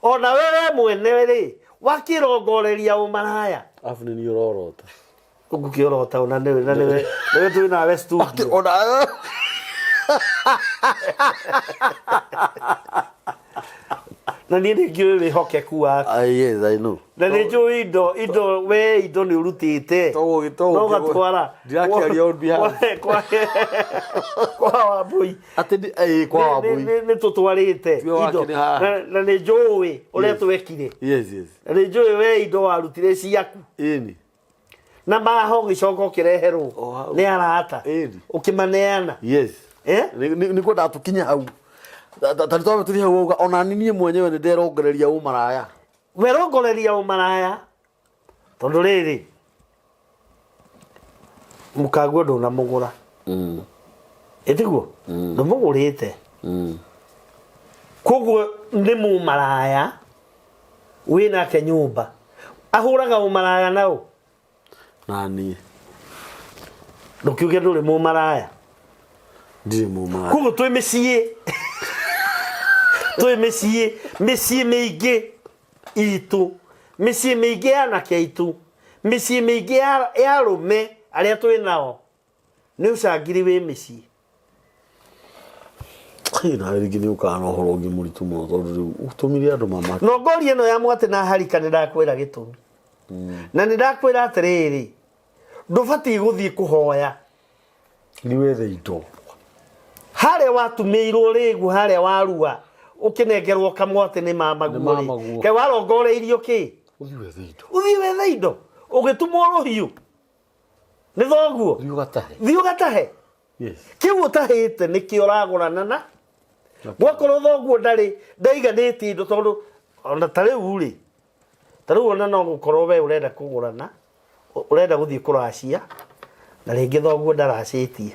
Ona wewe mwene rĩ wakĩrongoreria ũmaraya. Arabu nĩ niĩ ũrorota. Ngũkĩorota ona nĩwe na nĩwe nĩwe twĩ nawe studio. Ona Na niĩ nĩ ngĩũĩ wĩhokeku waku. Ah, yes, I know. Na nĩ njũĩ indo indo we indo nĩ ũrutĩte. Toguo No ũgatwara. Ndirakĩaria on behalf. Kwa Wambũi. Atĩ nĩ ĩĩ kwa Wambũi. Nĩ tũtwarĩte Tiwe indo. wakĩrĩ haha. Na nĩ njũĩ ũrĩa twekire. Yes, yes. Na nĩ njũĩ we indo warutire ciaku. Ĩni. Na maho ũgĩcoka ũkĩreherwo O hau. nĩ arata. Ĩni. Ũkĩmaneana. Yes. Eh? Nĩ kwendaga tũkinye hau. Tari twambe tũthiĩ hau wauga ona niĩ mwenyewe nĩ nderongoreria ũmaraya. Werongoreria ũmaraya tondũ rĩrĩ mũkaguo ndũnamũgũra ĩtiguo ndũmũgũrĩte koguo nĩ mũmaraya wĩ nake nyũmba ahũraga ũmaraya naũ Na niĩ ndũkiuge ndũrĩ mũmaraya ndirĩ mũmaraya. Koguo twĩ mĩciĩ twĩ mĩciĩ mĩciĩ mĩingĩ itũ mĩciĩ mĩingĩ ya anake aitũ mĩciĩ mĩingĩ ya ya arũme arĩa twĩ nao nĩ ũcangiri wĩ mĩciĩ. Hĩ, nawe rĩngĩ nĩ ũkaga na ũhoro ũngĩ mũritũ mũno tondũ rĩu ũtũmire andũ mamake. Na ngori ĩno ya mwatĩ na harika nĩ ndakwĩra gĩtũmi na nĩ ndakwĩra atĩrĩrĩ ndũbatiĩ gũthiĩ kũhoya. Nĩ wethe indo. Harĩa watumĩirwo rĩgu harĩa warua ũkĩnengerwo kamwatĩ nĩ mamaguo Nĩ mamaguo. rĩ kaĩ warongoreirio kĩ? Ũthiĩ wethe indo. Ũthiĩ wethe indo ũgĩtumwo rũhiũ nĩ thoguo. Ũthiĩ ũgatahe. Thiĩ ũgatahe. Yes. Kĩu ũtahĩte nĩkĩo ũragũrana na gwakorwo thoguo ndarĩ ndaiganĩtie indo tondũ ona ta rĩu rĩ ta rĩu ona no gũkorwo we ũrenda kũgũrana ũrenda gũthiĩ kũracia na rĩngĩ thoguo ndaracĩtie.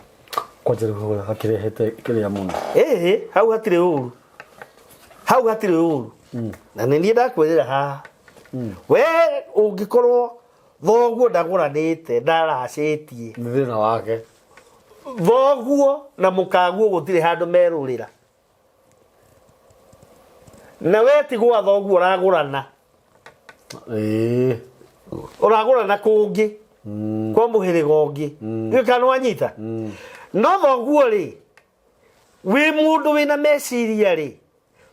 Kwanja rĩu hau hakĩrehete kĩrĩa mũno. Ĩĩ hau hatirĩ ũru hau hatirĩ ũru na nĩ niĩ ndakwĩrĩra haha we ũngĩkorwo thoguo ndagũranĩte ndaracĩtie Nĩ thĩna wake. Thoguo na mũkaguo gũtirĩ handũ merũrĩra na we ti gwa thoguo ũragũrana. Ĩĩ. Ũragũrana kũngĩ kwa mũhĩrĩga ũngĩ ndiũĩ kana nĩwanyita no thoguo rĩ wĩ mũndũ wĩna meciria rĩ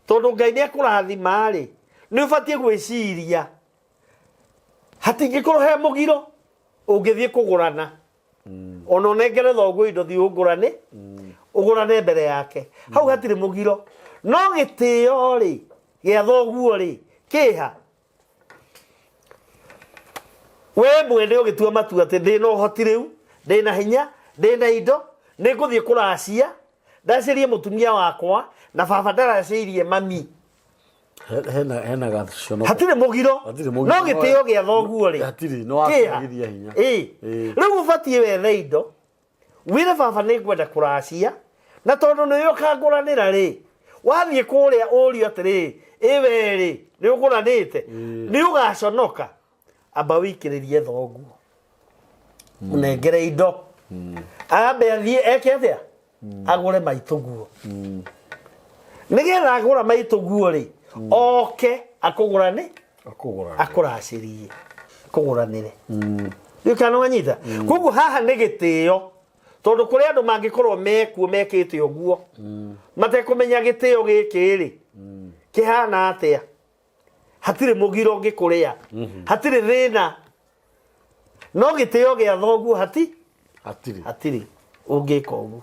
tondũ Ngai nĩ akũrathima rĩ nĩ ũbatiĩ gwĩciria hatingĩkorwo he mũgiro ũngĩthiĩ kũgũrana ona ũnengere thoguo indo thiĩ ũgũrane ũgũrane mbere yake hau hatirĩ mũgiro no gĩtĩo rĩ gĩa thoguo rĩ kĩha we mwene ũgĩtua matua atĩ ndĩna ũhoti rĩu ndĩna hinya ndĩna indo nĩ ngũthiĩ kũracia ndacĩrie mũtumia wakwa na baba ndaracĩirie mami. Hena hena gacono. Hatirĩ mũgiro. Hatirĩ mũgiro. No gĩtĩo gĩa thoguo rĩ Hatirĩ, nĩ kĩha? wakĩagithia hinya. Ĩĩ. Ĩĩ. Rĩu ũbatiĩ wethe indo wĩre baba nĩ ngwenda kũracia na tondũ nĩwe ũkangũranĩra rĩ wathiĩ kũrĩa ũrio atĩrĩ ĩ we rĩ nĩ ũgũranĩte nĩ ũgaconoka amba wĩikĩrĩrie thoguo mũnengere indo ambe athiĩ eke atĩa agũre maitũguo nĩgetha agũra maitũguo rĩ oke akũgũrane Akũgũra. Akũracĩrie akũgũranĩre rĩu kana nĩwanyita koguo haha nĩ gĩtĩo tondũ kũrĩ andũ mangĩkorwo mekuo mekĩte ũguo matekũmenya gĩtĩo gĩkĩ rĩ kĩhana atĩa hatirĩ mũgiro ũngĩkũrĩa hatirĩ thĩna no gĩtĩo gĩa thoguo hati Hatirĩ. Hatirĩ ũngĩka ũguo.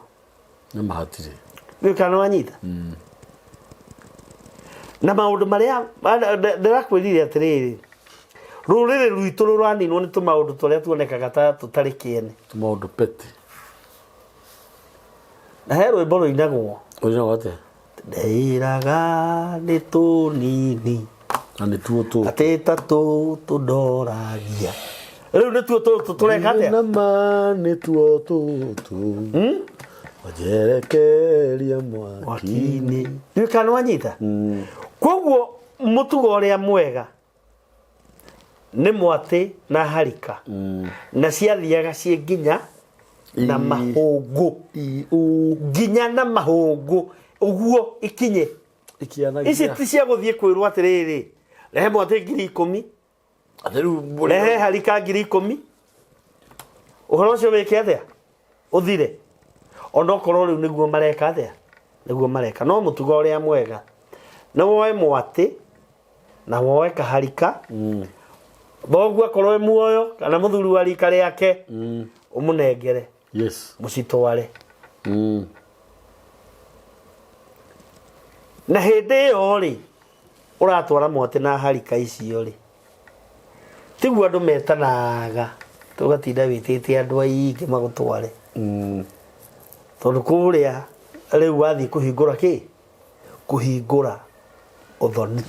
Nĩ ma hatirĩ. Rĩu kana wanyita na maũndũ marĩa ndĩrakwĩrire atĩrĩrĩ rũrĩrĩ rwitũ rũraninwo nĩ tũmaũndũ tũrĩa tuonekaga ta tũtarĩ kĩene. Tũmaũndũ petty. Na he rwĩmbo rũinagwo. Ũinagwo atĩa? Ndeiraga nĩ tũnini. Na nĩ tuo tũtũ. Atĩ ta tũtũ ndoragia. Rĩu nĩ tuo tũtũ tũreka atĩa? Na ma nĩ tuo tũtũ. Wanjerekeria mwaki-inĩ. Mwaki-inĩ. Ndiũĩ kana nĩwanyita? Koguo mũtugo ũrĩa mwega nĩ mwatĩ na harika na ciathiaga ciĩ nginya na mahũngũ nginya na mahũngũ ũguo ikinye Ikianagia. Ici ti cia gũthiĩ kwĩrwo atĩrĩrĩ rehe mwatĩ 10,000 Atĩ rĩu mbũri- rehe harika 10,000 ũhoro ũcio wĩke atĩa ũthire onokorwo rĩu nĩguo mareka atĩa nĩguo mareka no mũtugo ũrĩa mwega nĩ woe mwatĩ na woe kaharika thoguo akorwo e muoyo kana mũthuri wa rika rĩake ũmũnengere Yes. Mũcitware na hĩndĩ ĩyo rĩ ũratwara mwatĩ na harika icio rĩ tiguo andũ metanaga tũgatinda wĩtĩte andũ aingĩ magũtware tondũ kũrĩa rĩu wathiĩ kũhingũra kĩ Kũhingũra ũthoni.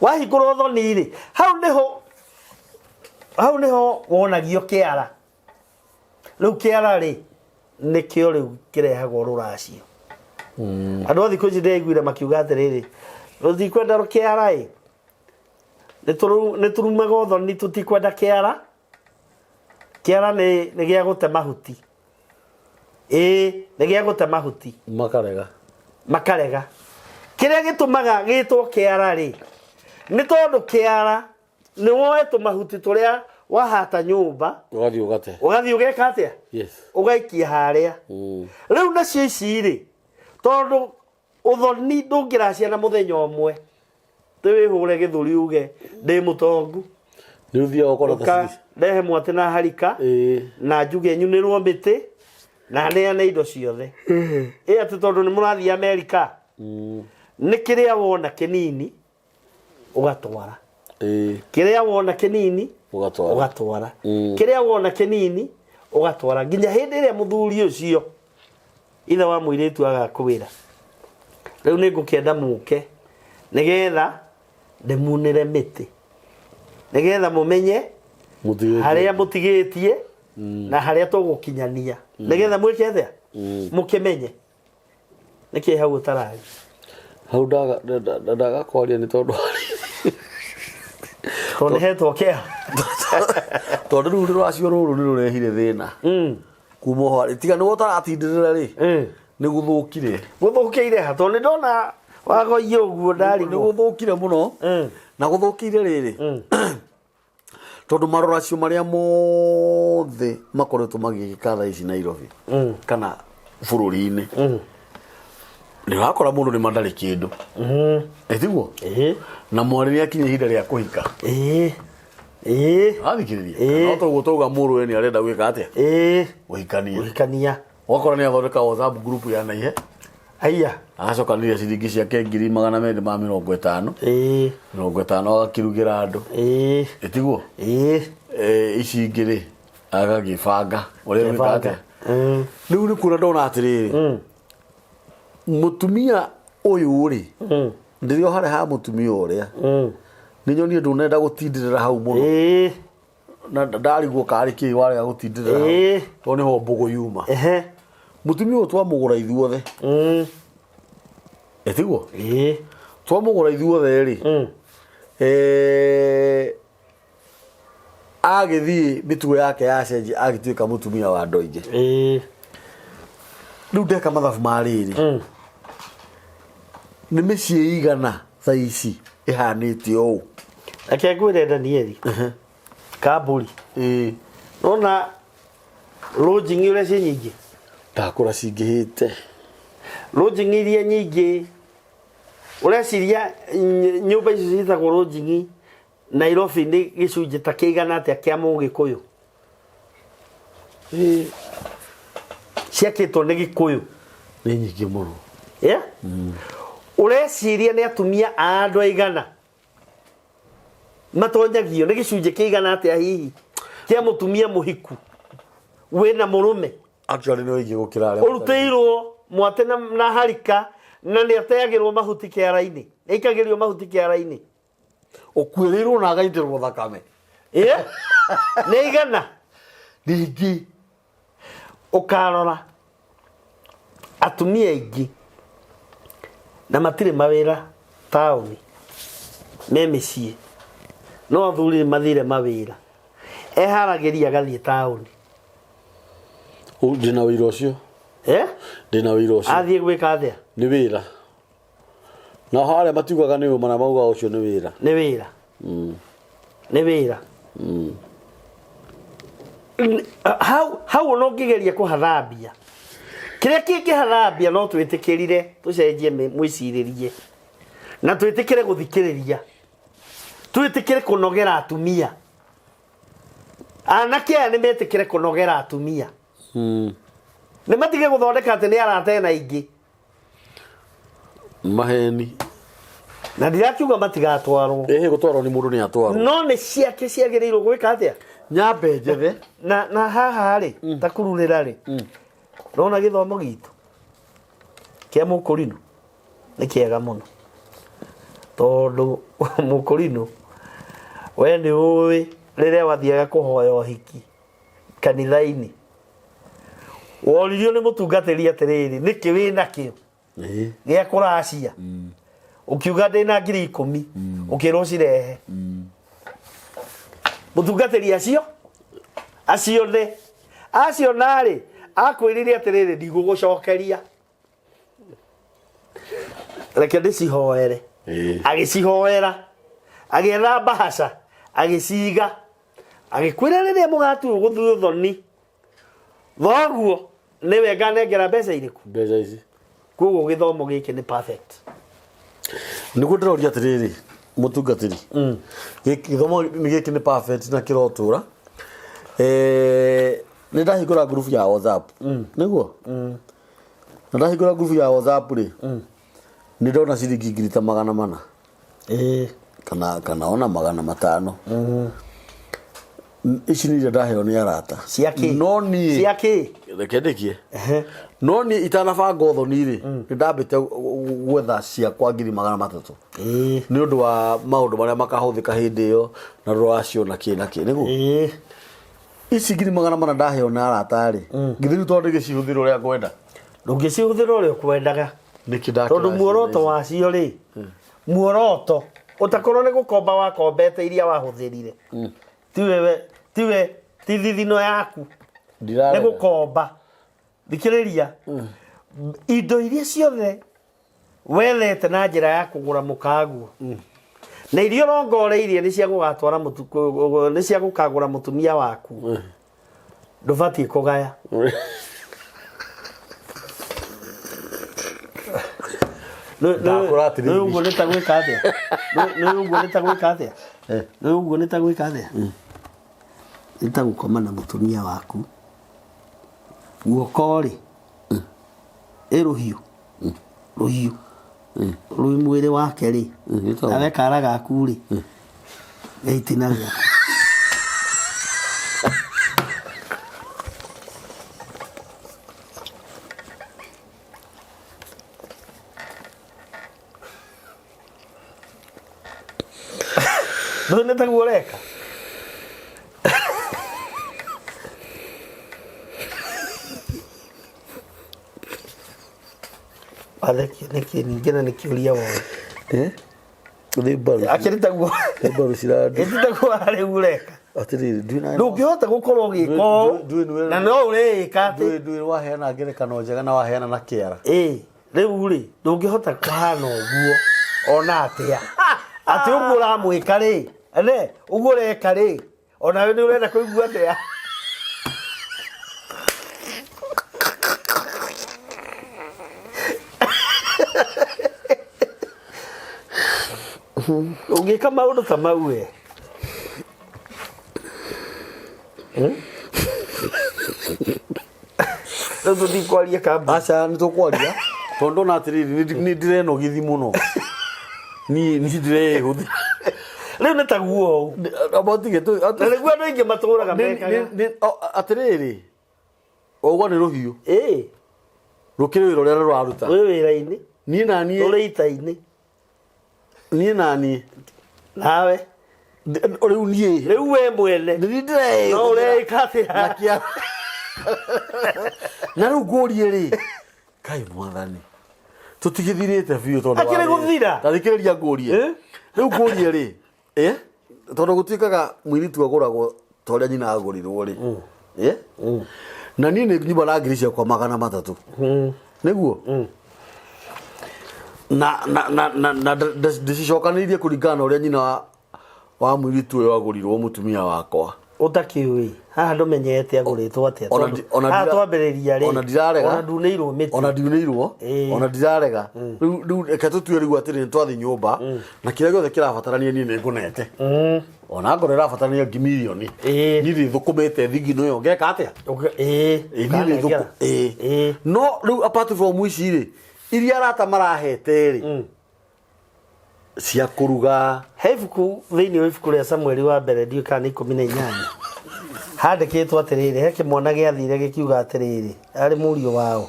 Wahingũra ũthoni rĩ, hau nĩho wonagio kĩara. Rĩu kĩara rĩ, nĩkĩo rĩu kĩrehagwo rũracio. Andũ a thikũ ici ndĩraiguire makiuga atĩrĩrĩ, tũtikwenda kĩara ĩ, nĩ tũrumaga ũthoni, tũtikwenda kĩara. Kĩara nĩ gĩa gũte mahuti. Ĩĩ, nĩ gĩa gũte mahuti. Makarega. Makarega. Kĩrĩa gĩtũmaga gĩtwo kĩara rĩ, nĩ tondũ kĩara nĩ woe tũmahuti tũrĩa wahata nyũmba. Ũgathiĩ ũgate. Ũgathiĩ ũgeka atĩa? Ũgaikia harĩa. Rĩu nacio ici rĩ, tondũ ũthoni ndũngĩracia na mũthenya ũmwe, tĩ wĩhũre gĩthũri uge ndĩ mũtongu. Nĩ ũthiaga ũkona Ũka ta rehe mwatĩ na harika na njuge nyunĩrwo mĩtĩ na neane indo ciothe. Ĩ atĩ tondũ nĩ mũrathiĩ Amerika, nĩ kĩrĩa wona kĩnini ũgatwara. Kĩrĩa wona kĩnini ũgatwara. Ũgatwara. Kĩrĩa wona kĩnini ũgatwara nginya hĩndĩ ĩrĩa mũthuri ũcio ithe wa mũirĩtu agakwĩra, rĩu nĩ ngũkĩenda mũke nĩgetha ndĩmunĩre mĩtĩ, nĩgetha mũmenye Mũtigĩtie. Harĩa mũtigĩtie na harĩa tũgũkinyania, nĩgetha mwĩke atĩa, mũkĩmenye nĩkĩ hau ũtarari. Hau ndaga kwaria nĩ tondũ tondũ nĩ hetwo kĩa. Tondũ rĩu rũracio rũrũ nĩ rũrehire thĩna kuma ho tiga nĩwe ũtaratindĩrĩra rĩ, nĩ gũthũkire. Gũthũkĩire ha? Tondũ nĩ ndona wagoiye ũguo nĩ ndarigwo. Gũthũkire mũno na gũthũkire rĩrĩ tondũ maroracio marĩa mothe makoretwo magĩgĩka thaa ici Nairobi kana bũrũri-inĩ, nĩ ũrakora mũndũ nĩ mandarĩ kĩndũ. Ĩtiguo? Ĩĩ. Na mwarĩ nĩ akinya ihinda rĩa kũhika. Ĩĩ ĩĩ. Athikĩrĩria. Ĩĩ. No toguo twauga mũrũwe nĩ arenda gwĩka atĩa? Kũhikania. Kũhikania. Ũgakora nĩ athondeka WhatsApp group ya naihe. Aya. Agacokanĩria ciringi ciake 250,000. 50 agakĩrugĩra andũ. Ĩtiguo? Ĩĩ. Ici ingĩ rĩ, agagĩbanga ũrĩa gwĩka atĩa. Rĩu nĩ kuona ndona atĩrĩrĩ, mũtumia ũyũ rĩ, ndĩrĩ o harĩa ha mũtumia ũrĩa nĩ nyonie ndũnenda gũtindĩrĩra hau mũno. Na ndarigwo karĩ kĩ warega gũtindĩrĩra hau. Tondũ nĩho mbũgũ yuma. Mũtumia ũyũ twamũgũra ithuothe. Ĩtiguo? Ĩĩ. Twamũgũra ithuothe rĩ, agĩthiĩ mĩtugo yake yacenjia, agĩtuĩka mũtumia wa andũ aingĩ. Rĩu ndeka mathabu ma rĩrĩ, nĩ mĩciĩ igana thaa ici ĩhanĩte ũũ? Reke ngwĩre, Danieli Kambũri, nona lodging ũrĩa ciĩ nyingĩ. Ndakũra cingĩhĩte. Lodging iria nyingĩ ũreciria nyũmba icio ciĩtagwo lodging Nairobi nĩ gĩcunjĩ ta kĩigana atĩa kĩa Mũgĩkũyũ? Ciakĩtwo nĩ Gĩkũyũ. Nĩ nyingĩ mũno. Yeah? Ũreciria nĩ atumia a andũ aigana matonyagio? Nĩ gĩcunjĩ kĩigana atĩa hihi kĩa mũtumia mũhiku wĩna mũrũme? Actually nĩ aingĩ gũkĩra arĩa ũrutĩirwo mwate na harika na nĩ ateagĩrwo mahuti kĩara-inĩ, nĩ aikagĩrio mahuti kĩara-inĩ. Ũkuĩrĩirwo na agaitĩrwo thakame. Ĩ, nĩ igana. Rĩngĩ. Ũkarora atumia aingĩ na matirĩ mawĩra taũni, me mĩciĩ, no athuri nĩ mathire mawĩra, eharagĩria agathiĩ taũni. Ndĩna wĩira ũcio. Eh? Ndĩna wĩira ũcio. Athiĩ gwĩka atĩa? Nĩ wĩra na harĩa matiugaga nĩ ũma na maugaga ũcio nĩ wĩra. Nĩ wĩra, nĩ wĩra. Hau hau ona ũngĩgeria kũhathambia, kĩrĩa kĩngĩhathambia, no twĩtĩkĩrire tũcenjie mwĩcirĩrie na twĩtĩkĩre gũthikĩrĩria, twĩtĩkĩre kũnogera atumia. Anake aya nĩ metĩkĩre kũnogera atumia, nĩ matige gũthondeka atĩ nĩ arata ena ingĩ. Maheni. Na ndirakiuga matigatwarwo. Ĩhĩ, gũtwarwo nĩ mũndũ nĩ atwarwo. No nĩ ciake ciagĩrĩirwo gwĩka atĩa? Nyambe njethe. Na haha rĩ, ta kururĩra rĩ, nona gĩthomo gitũ kĩa mũkũrinũ. Nĩ kĩega mũno tondũ mũkũrinũ we nĩ ũĩ rĩrĩa wathiaga kũhoya ũhiki kanitha-inĩ woririo nĩ mũtungatĩri atĩrĩrĩ nĩkĩ wĩ nakĩo gĩa kũracia ũkiuga ndĩ na 10,000 ũkĩrwo cirehe mũtungatĩri acio acione aciona-rĩ akwĩrire atĩrĩrĩ ndigũgũcokeria reke ndĩcihoere agĩcihoera agĩetha mbahaca agĩciga agĩkwĩra rĩrĩa mũgatuo gũthuo thoni thoguo nĩwe nganengera mbeca irĩkũ Mbeca ici. Koguo gĩthomo gĩkĩ nĩ perfect. Nĩguo ndĩroria atĩrĩrĩ mũtungatĩri gĩthomo nĩ gĩkĩ nĩ perfect na kĩrotũra. Nĩ ndahingũra ngurubu ya WhatsApp nĩguo na ndahingũra ngurubu ya WhatsApp rĩ nĩ ndona ciringi ngiri ta 400 kana ona 500. Ici nĩ iria ndaheo nĩ arata. Cia kĩ? No niĩ Cia kĩ? Reke ndĩkie. No niĩ itanabanga ũthoni rĩ nĩ ndambĩte gwetha ciakwa ngiri 300 nĩ ũndũ wa maũndũ marĩa makahũthĩka hĩndĩ ĩyo na rũracio na kĩ na kĩ nĩguo. Ici ngiri 400 ndaheo nĩ arata rĩ githĩ rĩu tondũ ndĩgĩcihũthĩra ũrĩa ngwenda? Ndũngĩcihũthĩra ũrĩa ũkwendaga. Nĩkĩ ndakĩracio Tondũ muoroto wacio rĩ muoroto ũtakorwo nĩ gũkomba wakombete iria wahũthĩrire tiwe tiwe ti thithino yaku nĩ gũkomba thikĩrĩria indo iria ciothe wethete na njĩra ya kũgũra mũkaguo na iria ũrongoreirie nĩ cia gũgatwara nĩ cia gũkagũra mũtumia waku ndũbatiĩ kũgaya. Ndakũra atĩrĩrĩ. Nĩ ũguo nĩ ta gwĩka atĩa? Nĩ ũguo nĩ ta gwĩka atĩa? Nĩ ũguo nĩ ta gwĩka atĩa? Nĩ ta gũkoma na mũtumia waku guoko rĩ ĩ rũhiũ rũhiũ rwĩ mwĩrĩ wake rĩ nĩ ta- nawe kara gaku rĩ nĩ itina rĩaku. Ndũĩ nĩ taguo ũreka. Wathekio nĩkĩ ningĩ na nĩ kĩũria woĩ. Eh? Nĩ mbaru. Akĩrĩ taguo. Nĩ mbaru cirandu. Ĩti taguo rĩu ũreka. Atĩrĩrĩ, ndũĩ na Ndũngĩhota gũkorwo ũgĩka ũũ Ndũĩ nĩwe- na no ũreĩka atĩ. Ndũĩ ndũĩ waheana ngerekano njega na waheana na kĩara. Ĩĩ, rĩu rĩ ndũngĩhota kũhana ũguo ona atĩa. Atĩ ũguo ũramwĩka rĩ, ene ũguo ũreka rĩ, onawe nĩ ũrenda kũigua atĩa. Ũngĩka maũndũ ta mau we. Rĩu tũtikwaria kambuni. Aca nĩ tũkwaria tondũ ndona atĩrĩrĩ nĩ ndĩrenogithi mũno. Niĩ niĩ ndĩreĩhũthĩra. Rĩu nĩ taguo ũũ. Amba ũtige tũ- Na nĩguo andũ aingĩ matũraga mekaga. Atĩrĩrĩ, ũguo nĩ rũhiũ. Ĩĩ, Rũkĩrĩ wĩra ũrĩa rũraruta. wĩ wĩra-inĩ, Niĩ na niĩ ũrĩ ita-inĩ. Niĩ na niĩ. Nawe. Rĩu niĩ. Rĩu we mwene. Nĩ ndĩreĩhũthĩra. No ũreĩka atĩa? Na kĩa. Na rĩu ngũrie rĩ. Kai mwathani. Tũtigĩthirĩte biũ tondũ. Akĩrĩ gũthira? Ta thikĩrĩria ngũrie. Eh? Rĩu ngũrie rĩ. Eh? Tondũ gũtuĩkaga mũirĩtu agũragwo ta ũrĩa nyina agũrirwo rĩ. Eh? Na niĩ nĩ nyuma na ngiri ciakwa 300. Nĩguo? Na na na na na ndĩcicokanĩrĩirie kũringana na ũrĩa nyina wa mũirĩtu ũyũ agũrirwo mũtumia wakwa. Ũtakĩũĩ haha ndũmenyete agũrĩtwo atĩa Ona tondũ ona haha twambĩrĩria rĩ ona ndirarega. Ona ndunĩirwo mĩtĩ. Ona ndiunĩirwo. Ĩĩ. Ona ndirarega. Rĩu reke tũtue rĩu atĩrĩ nĩ twathiĩ nyũmba na kĩrĩa gĩothe kĩrabatarania niĩ nĩ ngũnete. Ona ngorwo ĩrabatarania ngi mirioni. Ĩĩ. Niĩ nĩ thũkũmĩte thigino ĩyo ngeka atĩa? Ĩĩ. Ĩĩ, niĩ nĩ thũkũ- Ĩĩ. ĩĩ. No rĩu apart from ici rĩ iria arata marahete rĩ cia kũruga. He ibuku thĩinĩ wa ibuku rĩa Samueli wa mbere ndiũĩ kana nĩ 18 handĩkĩtwo atĩrĩrĩ he kĩmwana gĩathire gĩkiuga atĩrĩrĩ arĩ mũriũ wao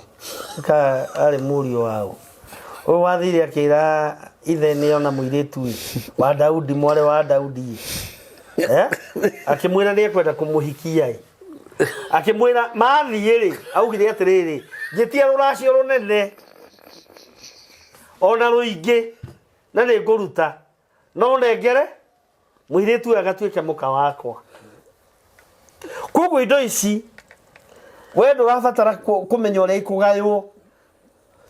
ka arĩ mũriũ wao Ũyũ wathire akĩra ithe nĩ ona mũirĩtu ĩ, wa Daudi, mwarĩ wa Daudi ĩ. Eh? Akĩmwĩra nĩ ekwenda kũmũhikia ĩ. Akĩmwĩra mathiĩ rĩ, augire atĩrĩrĩ, njĩtia rũracio rũnene ona rũingĩ na nĩ ngũruta no nengere mũirĩtu ũyũ agatuĩke mũka wakwa. Koguo indo ici we ndũrabatara kũmenya ũrĩa ikũgaywo,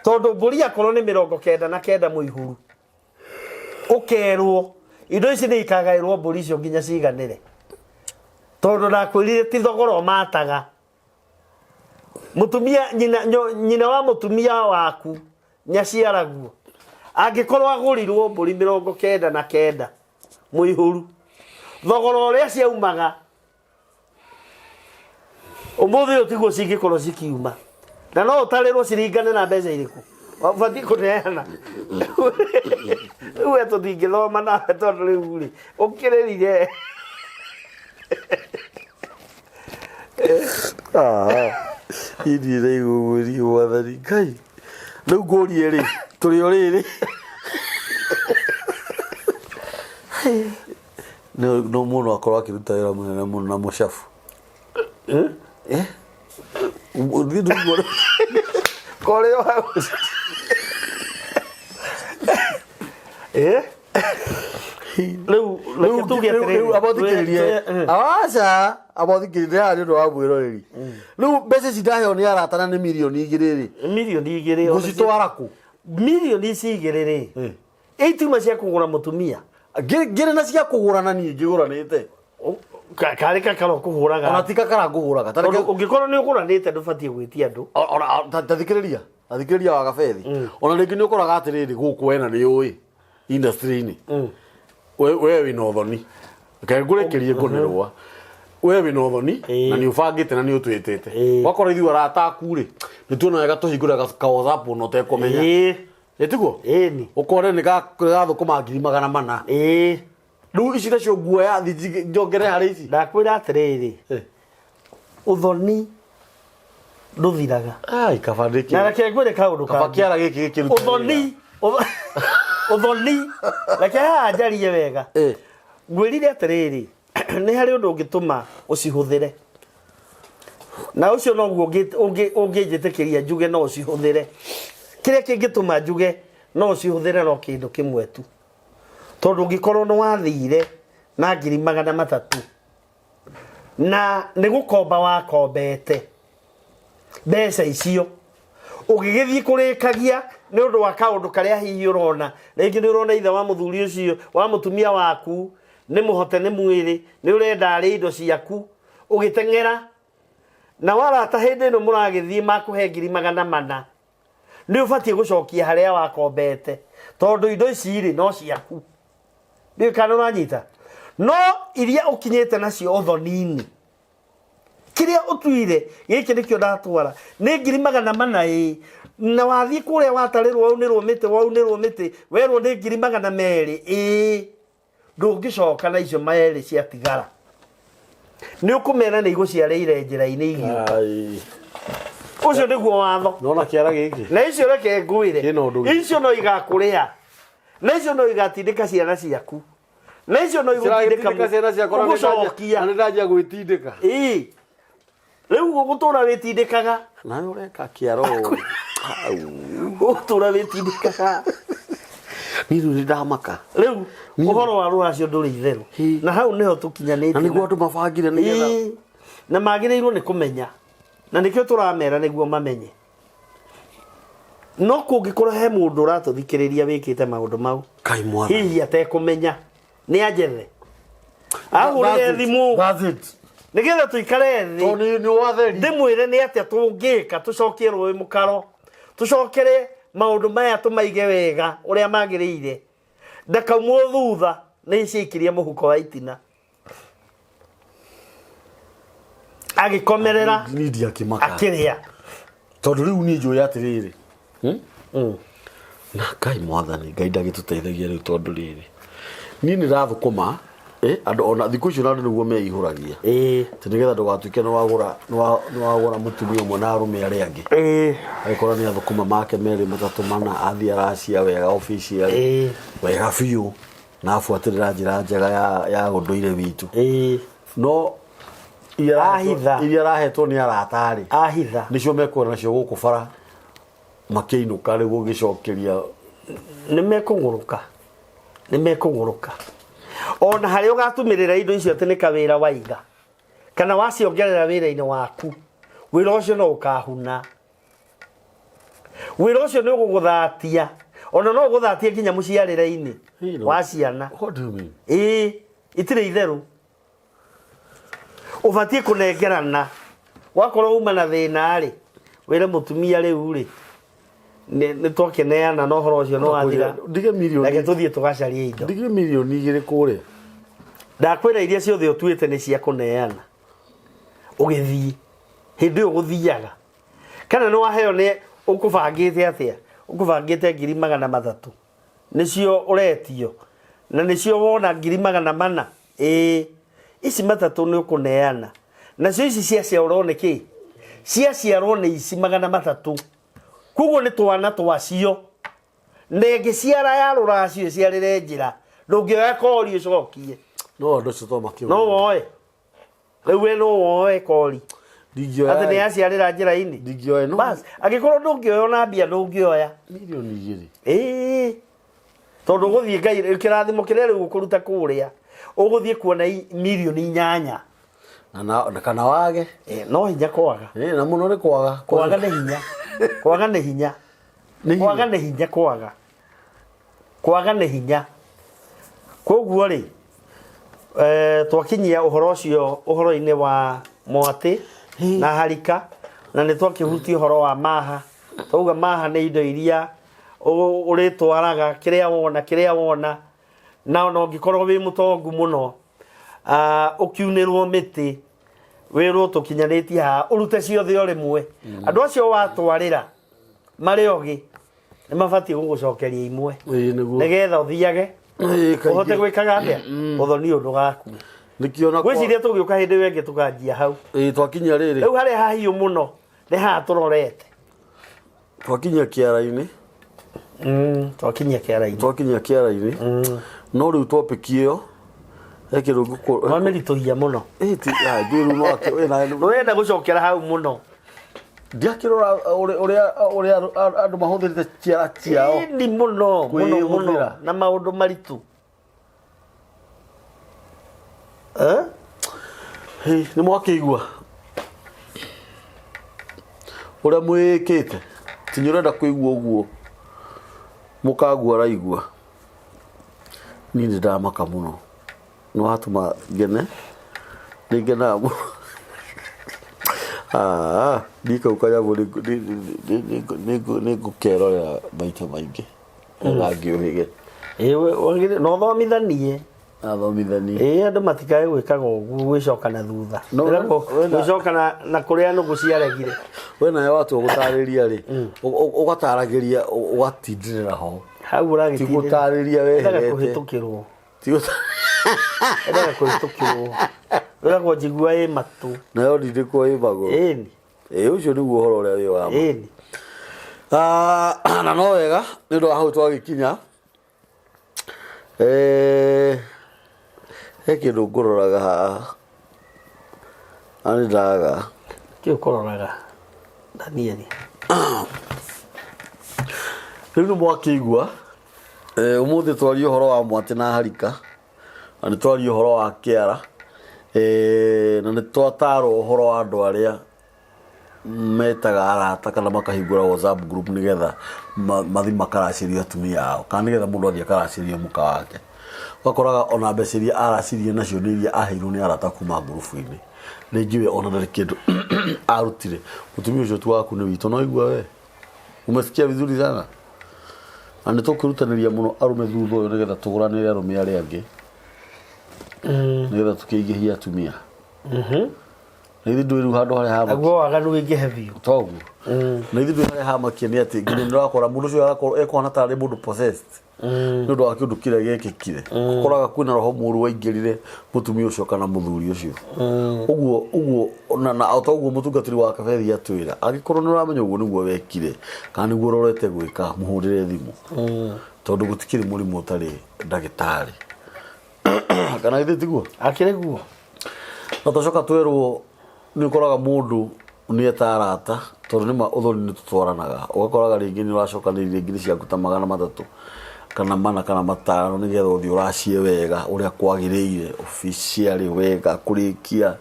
tondũ mbũri akorwo nĩ 99 mũihũru, ũkerwo indo ici nĩ ikagaĩrwo mbũri icio nginya ciganĩre, tondũ ndakwĩrire ti thogora ũmataga. Mũtumia nyina, nyina wa mũtumia waku nyaciaraguo angĩkorwo agũrirwo mbũri 99 mũihũru, thogora ũrĩa ciaumaga ũmũthĩ ũyũ tiguo cingĩkorwo cikiuma, na no ũtarĩrwo ciringane na mbeca irĩkũ ũbatiĩ kũneana. Rĩu we tũtingĩthoma nawe tondũ rĩu rĩ ũkĩrĩrire. Ithiĩ rĩu ũguo mwathani Ngai. Rĩu ngũrie rĩ, tũrĩ o rĩrĩ. No no mũndũ akorwo akĩruta wĩra mũnene mũno na mũcabu. Eh? Ũthiĩ ndũiguo. Kũrĩ o hau. Eh? Rĩu reke tuge atĩrĩrĩ. Rĩu abathikĩrĩrie. Aca, abathikĩrĩrie haha nĩ ũndũ wa mwĩroreri. Rĩu mbeca ici ndaheo nĩ arata na nĩ mirioni 2 rĩ. Mirioni 2. Ngũcitwara kũ? Mirioni ici 2 rĩ. Itiuma cia kũgũra mũtumia. Ngĩrĩ na cia kũgũra na niĩ ngĩgũranĩte. Karĩ kakaro kũhũraga. Ona ti kakara ngũhũraga. Ta Tondũ ũngĩkorwo nĩ ũgũranĩte ndũbatiĩ gwĩtia andũ. Ona ta thikĩrĩria. Ta thikĩrĩria wa gabethi. Ona rĩngĩ nĩ ũkoraga atĩrĩrĩ gũkũ wena nĩ ũĩ industry-inĩ. We wĩna ũthoni. Reke ngũrĩkĩrie ngũnĩrwa. We wĩna ũthoni na nĩ ũbangĩte na nĩ ũtwĩtĩte. Wakora ithuĩ arata aku rĩ, nĩ tuona wega tũhingũre ka WhatsApp ona ũtekũmenya. Ĩtiguo? Ĩni. Ũkore nĩ gathũkũma 400,000. Rĩu ici nacio nguoya thiĩ njongere harĩ ici. Ndakwĩra atĩrĩrĩ, ũthoni ndũthiraga. Ai, kaba ndĩkĩ. Na reke ngwĩre kaũndũ Kaba kangĩ. kĩara gĩkĩ gĩkĩruta Ũthoni, ũthoni, reke haha njarie wega. Ngwĩrire atĩrĩrĩ, nĩ harĩ ũndũ ũngĩtũma ũcihũthĩre. Na ũcio noguo ũngĩnjĩtĩkĩria njuge no ũcihũthĩre. Kĩrĩa kĩngĩtũma njuge no ũcihũthĩre no kĩndũ kĩmwe tu. Tondũ ũngĩkorwo nĩ wathire na 300,000 na nĩ gũkomba wakombete mbeca icio, ũgĩgĩthiĩ kũrĩkagia nĩ ũndũ wa kaũndũ karĩa hihi ũrona. Rĩngĩ nĩ ũrona ithe wa mũthuri ũcio, wa mũtumia waku, nĩ mũhote nĩ mwĩrĩ, nĩ ũrenda arĩe indo ciaku, ũgĩteng'era. Na warata hĩndĩ ĩno mũragĩthiĩ makũhe 400,000, nĩ ũbatiĩ gũcokia harĩa wakombete, tondũ indo ici rĩ no ciaku. Ndiũĩ kana ũranyita. No iria ũkinyĩte nacio ũthoni-inĩ, kĩrĩa ũtuire gĩkĩ nĩkĩo ndatwara nĩ 400,000 ĩ, na wathiĩ kũrĩa watarĩrwo waunĩrwo mĩtĩ, waunĩrwo mĩtĩ, werwo nĩ 200,000 ĩ, ndũngĩcoka na icio merĩ ciatigara. Nĩ ũkũmera nĩ igũciarĩire njĩra-inĩ igĩũka. Ai. Ũcio nĩguo watho. Nona kĩara gĩkĩ. Na icio reke ngwĩre, Kĩna ũndũ gĩkĩ. icio no igakũrĩa, na icio no igatindĩka ciana ciaku, na icio no igũtindĩka Ciratindĩka ciana ciakwa na nĩ ũgũcokia. na nĩ ndanjia gwĩtindĩka. Ĩĩ. Rĩu ũgũtũra wĩtindĩkaga. Nawe ũreka kĩara ũũ. Ũgũtũra wĩtindĩkaga. Niĩ rĩu nĩ ndamaka. Rĩu ũhoro wa rũracio ndũrĩ itherũ. Na hau nĩho tũkinyanĩtie. Na nĩguo andũ mabangire nĩgetha. Ĩĩ. Na magĩrĩirwo nĩ kũmenya. Na nĩkĩo tũramera nĩguo mamenye. No kũngĩkorwo he mũndũ ũratũthikĩrĩria wĩkĩte maũndũ mau, Kai mwathani. hihi atekũmenya, nĩ anjethe. Ahũrĩre That's it. thimũ. That's it. Nĩgetha tũikare thĩ. Tondũ nĩ watheri. Ndĩmwĩre nĩ atĩa tũngĩka tũcokie rũĩ mũkaro. Tũcokere maũndũ maya tũmaige wega ũrĩa magĩrĩire. Ndakaumwo thutha nĩ ciaikirie mũhuko wa itina. Agĩkomerera. Niĩ ndiakĩmaka. Akĩrĩa. Tondũ rĩu niĩ njũĩ atĩrĩrĩ. Na Ngai mwathani, Ngai ndagĩtũteithagia rĩu tondũ rĩrĩ. Niĩ nĩ ndathũkũma Andũ ona thikũ icio na andũ nĩguo meihũragia. Atĩ nĩgetha ndũgatuĩke nĩwagũra mũtumia ũmwe na arũme arĩa angĩ. Agĩkorwo nĩ athũkũma make merĩ matatũ mana athiĩ aracia wega officially. Wega biũ na abuatĩrĩra njĩra njega ya ũndũire witũ. No iria Ahitha. iria arahetwo nĩ arata rĩ, Ahitha. nĩcio mekuona nacio gũkũ bara makĩinũka rĩu gũgĩcokeria. Nĩ mekũgũrũka. Nĩ mekũgũrũka. Ona harĩa ũgatumĩrĩra indo icio atĩ nĩ kawĩra waiga kana waciongerera wĩra-inĩ waku, wĩra ũcio no ũkahuna. Wĩra ũcio nĩ ũgũgũthatia, ona no ũgũthatie nginya mũciarĩre-inĩ wa ciana. What do you mean? Ĩĩ, itirĩ itherũ. Ũbatiĩ kũnengerana. Wakorwo uma na thĩna rĩ, wĩre mũtumia rĩu rĩ, nĩ twakĩneana na ũhoro ũcio nĩ wathira. Ndige mirioni. Reke tũthiĩ tũgacarie indo. Ndige mirioni 2 kũrĩa. Ndakwĩra iria ciothe ũtuĩte nĩ cia kũneana. Ũgĩthiĩ. Hĩndĩ ĩyo ũgũthiaga. Kana nĩ waheo nĩ ũkũbangĩte atĩa? Ũkũbangĩte 300,000. Nĩcio ũretio. Na nĩcio wona 400,000. Ĩĩ. Ici matatũ nĩ ũkũneana. Nacio ici ciaciarwo nĩ kĩ? Ciaciarwo nĩ ici 300. Koguo nĩ twana twacio. Na ĩngĩciara ya rũracio ĩciarĩre njĩra. Ndũngĩoya kori ũcokie. No andũ acio to makĩoe. No woe. Rĩu we no woe kori. Ndingĩoya. Atĩ nĩ yaciarĩra njĩra-inĩ. Ndingĩoya no. Bas, angĩkorwo ndũngĩoya ona mbia ndũngĩoya. Mirioni 2. Ĩĩ. Tondũ ũgũthiĩ Ngai kĩrathimo kĩrĩa rĩu ũkũruta kũrĩa ũgũthiĩ kuona mirioni 8. Na kana wage. No hinya kwaga. Na mũno nĩ kwaga. Kwaga nĩ hinya. Kwaga nĩ hinya. Kwaga nĩ hinya kwaga. Kwaga nĩ hinya. Koguo rĩ, twakinyia ũhoro ũcio ũhoro-inĩ wa mwatĩ na harika, na nĩ twakĩhutia ũhoro wa maha. Twauga maha nĩ indo iria ũrĩtwaraga kĩrĩa wona, kĩrĩa wona, na ona ũngĩkorwo wĩ mũtongu mũno, ũkiunĩrwo mĩtĩ, wĩrwo tũkinyanĩtie haha, ũrute ciothe o rĩmwe. Andũ acio watwarĩra marĩ ogĩ, nĩ mabatiĩ gũgũcokeria imwe. Ĩĩ, nĩguo. Nĩgetha ũthiage, Ĩĩ, kaingĩ. ũhote gwĩkaga atĩa? Ũthoni ũyũ ndũgakue. Nĩkĩo na kwa- Ngwĩciria tũgĩũka hĩndĩ ĩyo ĩngĩ tũkanjia hau. Ĩĩ, twakinya rĩrĩ. Rĩu harĩa hahiũ mũno nĩ haha tũrorete. Twakinya kĩara-inĩ. Twakinya kĩara-inĩ. Twakinya kĩara-inĩ. No rĩu topic ĩyo, he kĩndũ ngũkũ- Wamĩritũhia mũno. Ĩĩ, ti- ah, ndiũĩ rĩu no akĩ- ĩ, na- Ndũrenda gũcokera hau mũno. Ndiakĩrora ũrĩa andũ mahũthĩrĩte ciara ciao. Ĩni mũno, mũno, mũno. Kwĩhũthĩra. Na maũndũ maritũ. Hĩ, nĩ mwakĩigua ũrĩa mwĩkĩte? Ti nĩ ũrenda kũigua ũguo mũkagua araigua. Niĩ nĩ ndamaka mũno. Nĩ watũma ngene. Nĩ ngenaga mũno. Ah, niĩ kau kanyamũ nĩ ngũkerorera maita maingĩ. Na ngĩũhĩge. Ĩĩ, wagĩrĩire- na ũthomithanie. Athomithanie. Ĩĩ, andũ matikae gwĩkaga ũguo, gwĩcoka na thutha. No, wena- Gwĩcoka na kũrĩa nũgũ ciaregire. We nawe watua gũtarĩria rĩ, ũgataragĩria, ũgatindĩrĩra ho. Hau ũragĩtindĩrĩra. Ti gũtarĩria Endaga weherete. kũhĩtũkĩrwo. Ti gũta- Endaga kũhĩtũkĩrwo. Wĩragwo njigua ĩ matũ. Nayo ndindĩkwo ĩ magũrũ. Ĩni. Ĩĩ, ũcio nĩguo ũhoro ũrĩa wĩ wa ma. Ĩni. Na no wega nĩ ũndũ wa hau twagĩkinya. He kĩndũ ngũroraga haha na nĩ ndaga. Kĩ ũkũroraga, Danieli? Rĩu nĩ mwakĩigua, ũmũthĩ twaria ũhoro wa mwatĩ na harika, na nĩ twaria ũhoro wa kĩara, na nĩ twatarwo ũhoro wa andũ arĩa metaga arata kana makahingũra WhatsApp group nĩgetha mathi makaracĩrio atumia ao, kana nĩgetha mũndũ athiĩ akaracĩrio mũka wake. Ũgakoraga ona mbeca iria aracirie nacio nĩ iria aheirwo nĩ arata kuma ngurubu-inĩ. Rĩngĩ we ona ndarĩ kĩndũ arutire. Mũtumia ũcio ti waku nĩ witũ, no waigua we? Umesikia vizuri sana? Na nĩ tũkwĩrutanĩria mũno arũme thutha ũyũ nĩgetha tũgũranĩre arũme arĩa angĩ. Nĩgetha tũkĩingĩhie atumia. Na ithuĩ ndũĩ rĩu handũ harĩa hamakia. Naguo waganu wĩingĩhe biũ. Toguo. Na ithuĩ ndũĩ harĩa hamakia nĩ atĩ nginya nĩ ũrakora mũndũ ũcio agakorwo ekuhana tarĩ mũndũ possessed. Nĩ ũndũ wa kĩũndũ kĩrĩa gĩekĩkire. Ũkoraga kwĩna roho mũru waingĩrire mũtumia ũcio kana mũthuri ũcio. Ũguo ũguo na o ta ũguo mũtungatĩri wa Kabethi atwĩra, angĩkorwo nĩ ũramenya ũguo nĩguo wekire kana nĩguo ũrorete gwĩka, mũhũrĩre thimũ. Tondũ gũtikĩrĩ mũrimũ ũtarĩ ndagĩtarĩ. Kana githĩ tiguo? Akĩrĩ guo. Na twacoka twerwo nĩ ũkoraga mũndũ nĩ eta arata tondũ nĩma ũthoni nĩ tũtwaranaga ũgakoraga rĩngĩ nĩ ũracokanĩrĩria ngiri ciaku ta 300 kana 4 kana 5 nĩgetha ũthiĩ ũracie wega ũrĩa kwagĩrĩire officially wega kũrĩkia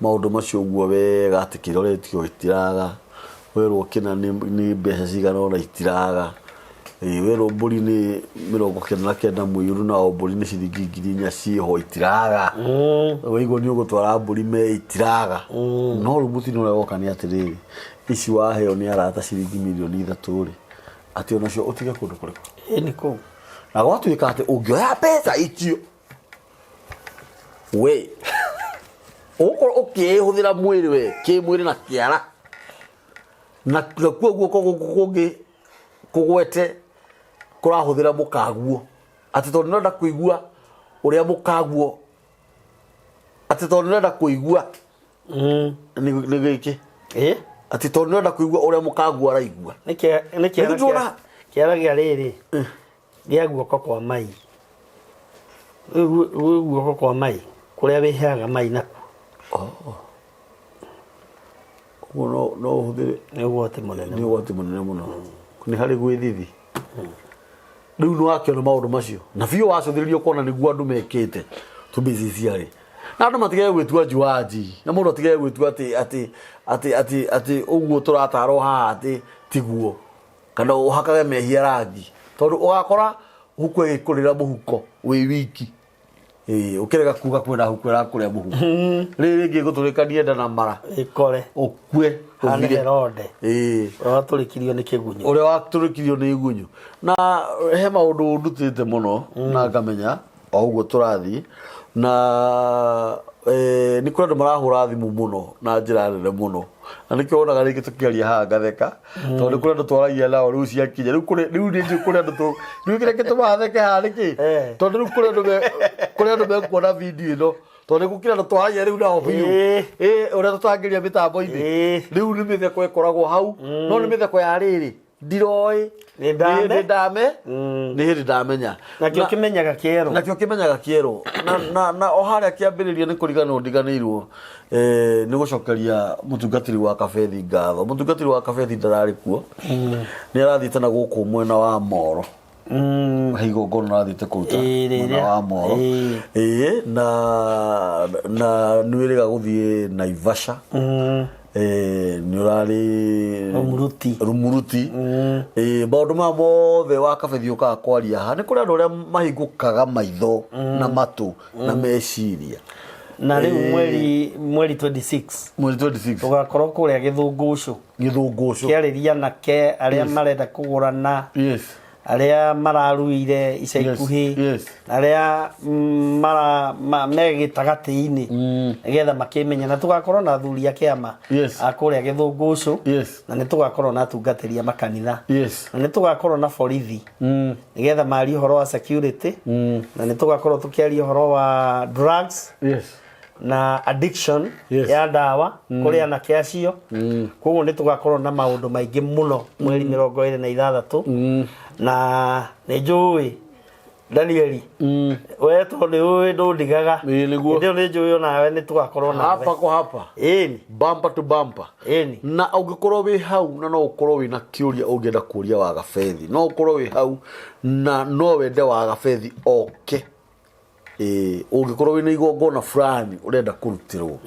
maũndũ macio ũguo wega atĩ kĩroretio gĩtiraga werwo kĩna nĩ mbeca cigana ũna itiraga. Ĩĩ werwo mbũri nĩ 99 mũiyũru na o mbũri nĩ ciringi 4,000 ciĩho itiraga. Waigua nĩ ũgũtwara mbũri me itiraga. No rĩu mũtino ũrĩa woka nĩ atĩrĩrĩ, ici waheo nĩ arata ciringi 3 mirioni rĩ, atĩ onacio ũtige kũndũ kũrĩkũ? Ĩĩ nĩ kũu. Na gwatuĩka atĩ ũngĩoya mbeca icio we ũgũkorwo ũkĩĩhũthĩra mwĩrĩ we kĩmwĩrĩ na kĩara na nakuo guoko gũkũ kũngĩ kũgwete kũrahũthĩra mũkaguo atĩ tondũ nĩũrenda kũigua ũrĩa mũkaguo atĩ tondũ nĩũrenda kũigua nĩ gĩkĩ Ĩ? atĩ tondũ nĩũrenda kũigua ũrĩa mũkaguo araigua. Nĩ nĩ kĩara Nĩ ndĩrona- kĩara gĩa rĩrĩ gĩa guoko kwa mai. Rĩu guoko kwa mai kũrĩa wĩheaga mai nakuo. Ũguo no ũhũthĩre. Nĩ ũgwati mũnene. Nĩ ũgwati mũnene mũno nĩ harĩ gwĩthithi rĩu nĩ wakĩona maũndũ macio na biũ wacũthĩrĩria ũkona nĩguo andũ mekĩte tũbiciciarĩ na andũ matigage gwĩtua njuanji na mũndũ atigage gwĩtua atĩ atĩ atĩ atĩ atĩ ũguo tũratarwo haha atĩ tiguo kana ũhakage mehia rangi tondũ ũgakora huko ĩgĩkũrĩra mũhuko wĩ wiki. Ĩĩ, ũkĩrega kuga kwĩna huko ĩrakũrĩa mũhuko rĩrĩ rĩngĩ ĩgũtũrĩkanie nda na mara Ĩkore. Ũkue. Hane ũthire. Herode. Ĩĩ. Ũrĩa watũrĩkirio nĩ kĩgunyũ. Ũrĩa watũrĩkirio nĩ igunyũ. Na he maũndũ ndutĩte mũno na ngamenya o ũguo tũrathiĩ na nĩ kũrĩ andũ marahũra thimũ mũno na njĩra nene mũno na nĩkĩo wonaga rĩngĩ tũkĩaria haha ngatheka tondũ nĩ kũrĩ andũ twaragia nao rĩu ciakinya rĩu kũrĩ rĩu nĩ njũĩ kũrĩ andũ tũ rĩu kĩrĩa gĩtũmaga theke haha nĩkĩ tondũ rĩu kũrĩ andũ kũrĩ andũ mekuona video ĩno tondũ nĩ gũkĩra andũ twaragia rĩu nao biũ. Ĩ ũrĩa tũtangĩria mĩtambo-inĩ. Rĩu nĩ mĩtheko ĩkoragwo hau no nĩ mĩtheko ya rĩrĩ ndiroĩ. Nĩ ndame. Nĩ ndame nĩ hĩndĩ ndamenya. Nakĩo kĩmenyaga kĩerũ. Nakĩo kĩmenyaga kĩerũ na o harĩa kĩambĩrĩria nĩ kũriganĩrwo ndiganĩirwo nĩ gũcokeria mũtungatĩri wa Kabethi ngatho. Mũtungatĩri wa Kabethi ndararĩ kuo, nĩ arathiĩte na gũkũ mwena wa Moro. He igongona arathiĩte kũruta Ĩĩ, mwena rĩrĩa. wa Moro. Ĩĩ, na nĩ wĩrĩga gũthiĩ Naivasha. Nĩ ũrarĩ Rumuruti. Rumuruti. Maũndũ maya mothe wa Kabethi ũkaga kwaria haha nĩ kũrĩ andũ arĩa mahingũkaga maitho na matũ na meciria. Na rĩu mweri 26 Mweri 26 tũgakorwo kũrĩa Gĩthũngũcũ. Gĩthũngũcũ. Kĩarĩria anake arĩa marenda kũgũrana. Arĩa mararuire ica ikuhĩ. Arĩa mara me gĩtagatĩ-inĩ nĩgetha makĩmenya na tũgakorwo na athuri a kĩama a kũrĩa Gĩthũngũcũ. Na nĩ tũgakorwo na atungatĩri a makanitha. Na nĩ tũgakorwo na borithi nĩgetha marie ũhoro wa security. Na nĩ tũgakorwo tũkĩaria ũhoro wa drugs na addiction ya ndawa kũrĩ anake acio. Koguo nĩ tũgakorwo na maũndũ maingĩ mũno mweri 26 na nĩ njũĩ Danieli we tondũ nĩ ũĩ ndũndigaga. Ĩĩ, nĩguo. Hĩndĩ ĩyo nĩ njũĩ onawe nĩ tũgakorwo nawe Hapa kwa hapa. Ĩni. Bumper to bumper. Ĩni. Na ũngĩkorwo wĩ hau na no ũkorwo wĩna kĩũria ũngĩenda kũria wa Gabethi, no ũkorwo wĩ hau na no wende wa Gabethi oke. Ĩĩ, ũngĩkorwo wĩna igongona fulani ũrenda kũrutĩrwo,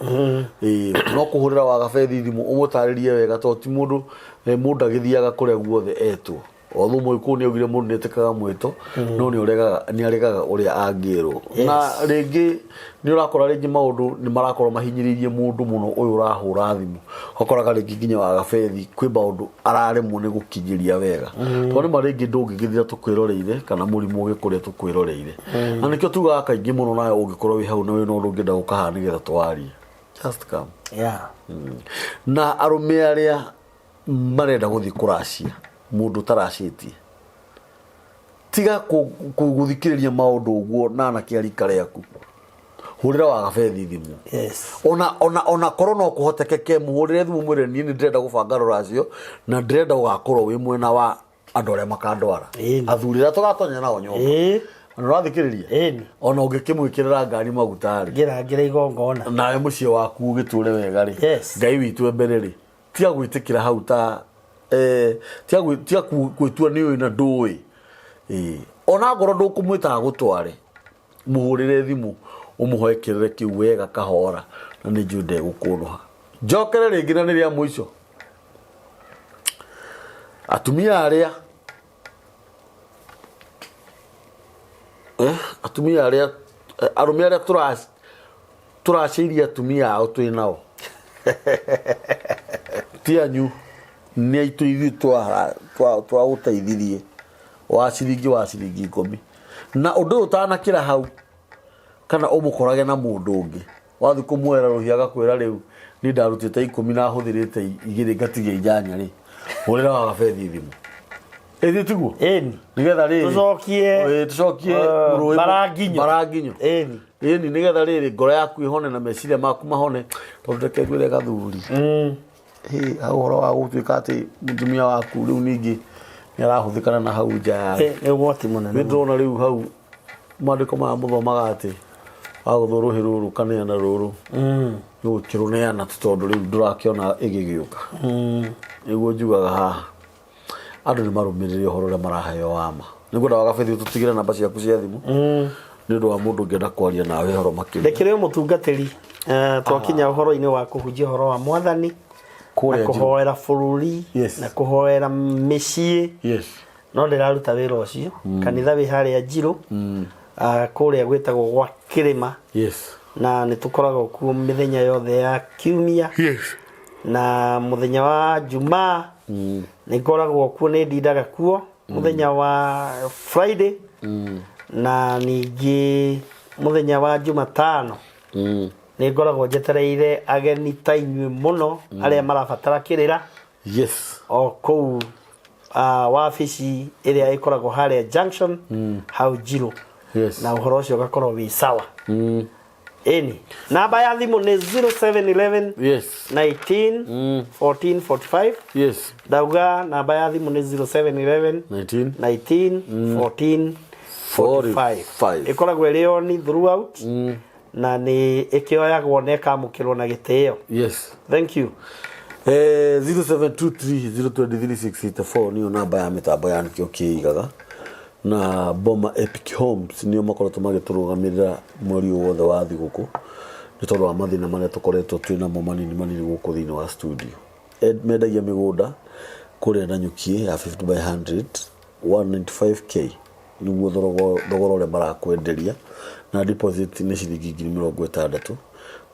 ĩĩ, no kũhũrĩra wa Gabethi thimũ ũmũtarĩrie wega tondũ ti mũndũ mũndũ agĩthiaga kũrĩa guothe etwo. Although Mũgĩkũyũ nĩ augire mũndũ nĩ etĩkaga mwĩto no nĩ ũregaga nĩ aregaga ũrĩa angĩrwo. Na rĩngĩ nĩ ũrakora rĩngĩ maũndũ nĩ marakorwo mahinyĩrĩirie mũndũ mũno ũyũ ũrahũra thimũ ũkoraga rĩngĩ nginya wa Gabethi kwĩ maũndũ araremwo nĩ gũkinyĩria wega tondũ nĩma rĩngĩ ndũngĩgĩthira tũkwĩroreire kana mũrimũ ũgĩkũrĩa tũkwĩroreire. Na nĩkĩo tugaga kaingĩ mũno nawe ũngĩkorwo wĩ hau na wĩna ũndũ ũngĩenda gũka haha nĩgetha twarie. Just come. Yeah. Na arũme arĩa marenda gũthiĩ kũracia mũndũ ũtaracĩtie, tiga gũthikĩrĩria maũndũ ũguo na anake a rika rĩaku, hũrĩra wagabethi thimũ. Ona korwo no kũhotekeke, mũhũrĩre thimũ mwĩre niĩ nĩ ndĩrenda gũbanga rũracio na ndĩrenda ũgakorwo wĩ mwena wa andũ arĩa makandwara. Athuri arĩa tũgatonya nao nyũmba. Ona ũrathikĩrĩria? Ĩni. Ona ũngĩkĩmwĩkĩrĩra ngari maguta rĩ, Ngĩrangĩra igongona. Nawe mũciĩ waku ũgĩtũre wega rĩ. Ngai witũ e mbere rĩ, tiga gwĩtĩkĩra hau ta tiga gwĩtua nĩ ũĩ na ndũĩ. Ona ngorwo ndũkũmwĩta agũtware, mũhũrĩre thimũ ũmũhoe kĩrĩre kĩu wega kahora, na nĩ njũĩ ndegũkũnũha. Njokere rĩngĩ na nĩ rĩa mũico, atumia arĩa atumia arĩa arũme arĩa tũracĩirie atumia ao twĩ nao ti anyu, nĩ aitũ ithuĩ twagũteithirie wa ciringi 10 na ũndũ ũyũ ũtanakĩra hau, kana ũmũkorage na mũndũ ũngĩ wathiĩ kũmuoera rũhiũ agakwĩra rĩu niĩ ndarutĩte 10 na hũthĩrĩte 2 ngatigia 8 rĩ, hũrĩra wagabethi thimũ. Ĩthiĩ tiguo? Ĩni. Nĩgetha rĩrĩ Tũcokie, tũcokie rũĩ mbaranginyo. Mbaranginyo. Ĩni. Ĩni, nĩgetha rĩrĩ ngoro yaku ĩhone na meciria maku mahone, tondũ reke ngwĩre gathuri. Hĩ, hau ũhoro wa gũtuĩka atĩ mũtumia waku rĩu ningĩ nĩ arahũthĩkana na hau nja ya Nĩ ũgwati mũnene. Nĩ ndĩrona rĩu hau maandĩko maya mũthomaga atĩ wagũthwo rũhĩ rũrũ kaneana rũrũ, nĩ gũkĩrũneana tu tondũ rĩu ndũrakĩona ĩgĩgĩũka. Nĩguo njugaga haha andũ nĩ marũmĩrĩre ũhoro ũrĩa maraheo wa ma. Nĩngwenda wagabethi ũtũtigĩre namba ciaku cia thimũ nĩ ũndũ wa mũndũ ũngĩenda kwaria nawe ũhoro makĩria. Ndĩkĩrĩ o mũtungatĩri, twakinya ũhoro-inĩ wa kũhunjia ũhoro wa mwathani na Kũrĩa Njirũ. kũhoera bũrũri na kũhoera mĩciĩ. No ndĩraruta wĩra ũcio kanitha wĩ harĩa Njirũ, kũrĩa gwĩtagwo gwa Kĩrĩma. Na nĩ tũkoragwo kuo mĩthenya yothe ya kiumia. Na mũthenya wa Jumaa nĩ ngoragwo kuo, nĩ ndindaga kuo mũthenya wa Friday. Na ningĩ mũthenya wa Jumatano nĩ ngoragwo njetereire ageni ta inyuĩ mũno arĩa marabatara kĩrĩra. O kũu wabici ĩrĩa ĩkoragwo harĩa junction hau Njirũ. Na ũhoro ũcio ũgakorwo wĩ sawa. Ĩni, namba ya thimũ nĩ 0711 19 14 45. Ndauga namba ya thimũ nĩ 0711 19 19 14 45. 45. Ĩkoragwo ĩrĩ on throughout na nĩ ĩkĩoyagwo na ĩkamũkĩrwo na gĩtĩo. Thank you. 0723023684 niyo namba ya mĩtambo ya nĩkĩo kĩigaga na Boma Epic Homes nĩo makoretwo magĩtũrũgamĩrĩra mweri ũyũ wothe wa thigũkũ nĩ tondũ wa mathĩna marĩa tũkoretwo twĩ namo manini manini gũkũ thĩinĩ wa studio. Mendagia mĩgũnda kũrĩa Nanyuki ya 50 by 100 195K nĩguo thogora ũrĩa marakwenderia, na deposit nĩ ciringi ngiri mĩrongo ĩtandatũ.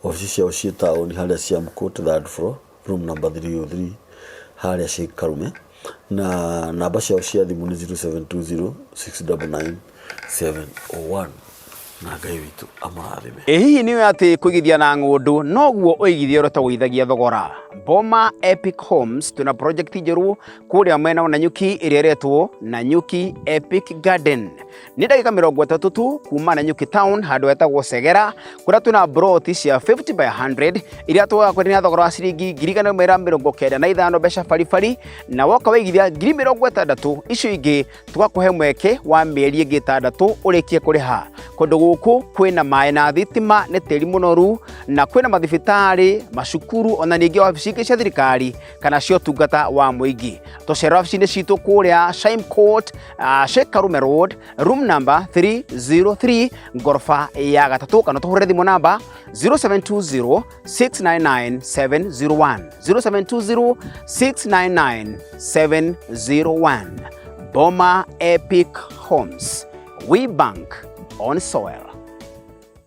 Obici ciao ciĩ taũni harĩa Siam Court third floor room number 303 harĩa Sheikh Karume, na namba ciao cia thimũ nĩ 0720 699 701. Na Ngai witũ amũrathime. Ĩ hihi nĩ ũĩ atĩ kũigithia na ng'ũndũ noguo ũigithia ũrĩa ũtagũithagia thogora? Boma Epic Homes twĩna project njerũ kũrĩa mwena wa Nanyuki ĩrĩa ĩretwo Nanyuki Epic Garden. Nĩ ndagĩka mĩrongo ĩtatũ tu kuma Nanyuki town handũ hetagwo Segera, kũrĩa twĩna broti cia 50 by 100 iria tũgakwenderia na thogora wa ciringi ngiri igana rĩmwe rĩa mĩrongo kenda na ithano mbeca baribari, na woka waigithia ngiri mĩrongo ĩtandatũ icio ingĩ tũgakũhe mweke wa mĩeri ĩngĩ ĩtandatũ ũrĩkie kũrĩha. Kũndũ gũkũ kwĩna maĩ na thitima, nĩ tĩri mũnoru, na kwĩna mathibitarĩ, macukuru, ona ningĩ wabici ingĩ cia thirikari kana cia ũtungata wa mũingĩ. Tũcera wabici-inĩ citũ kũrĩa Shime Court, Sheikh Karume Road, room number 303, ngoroba ya gatatũ, kana tũhũrĩre thimũ namba 0720 699 701, 0720 699 701. Boma Epic Homes, we bank on soil.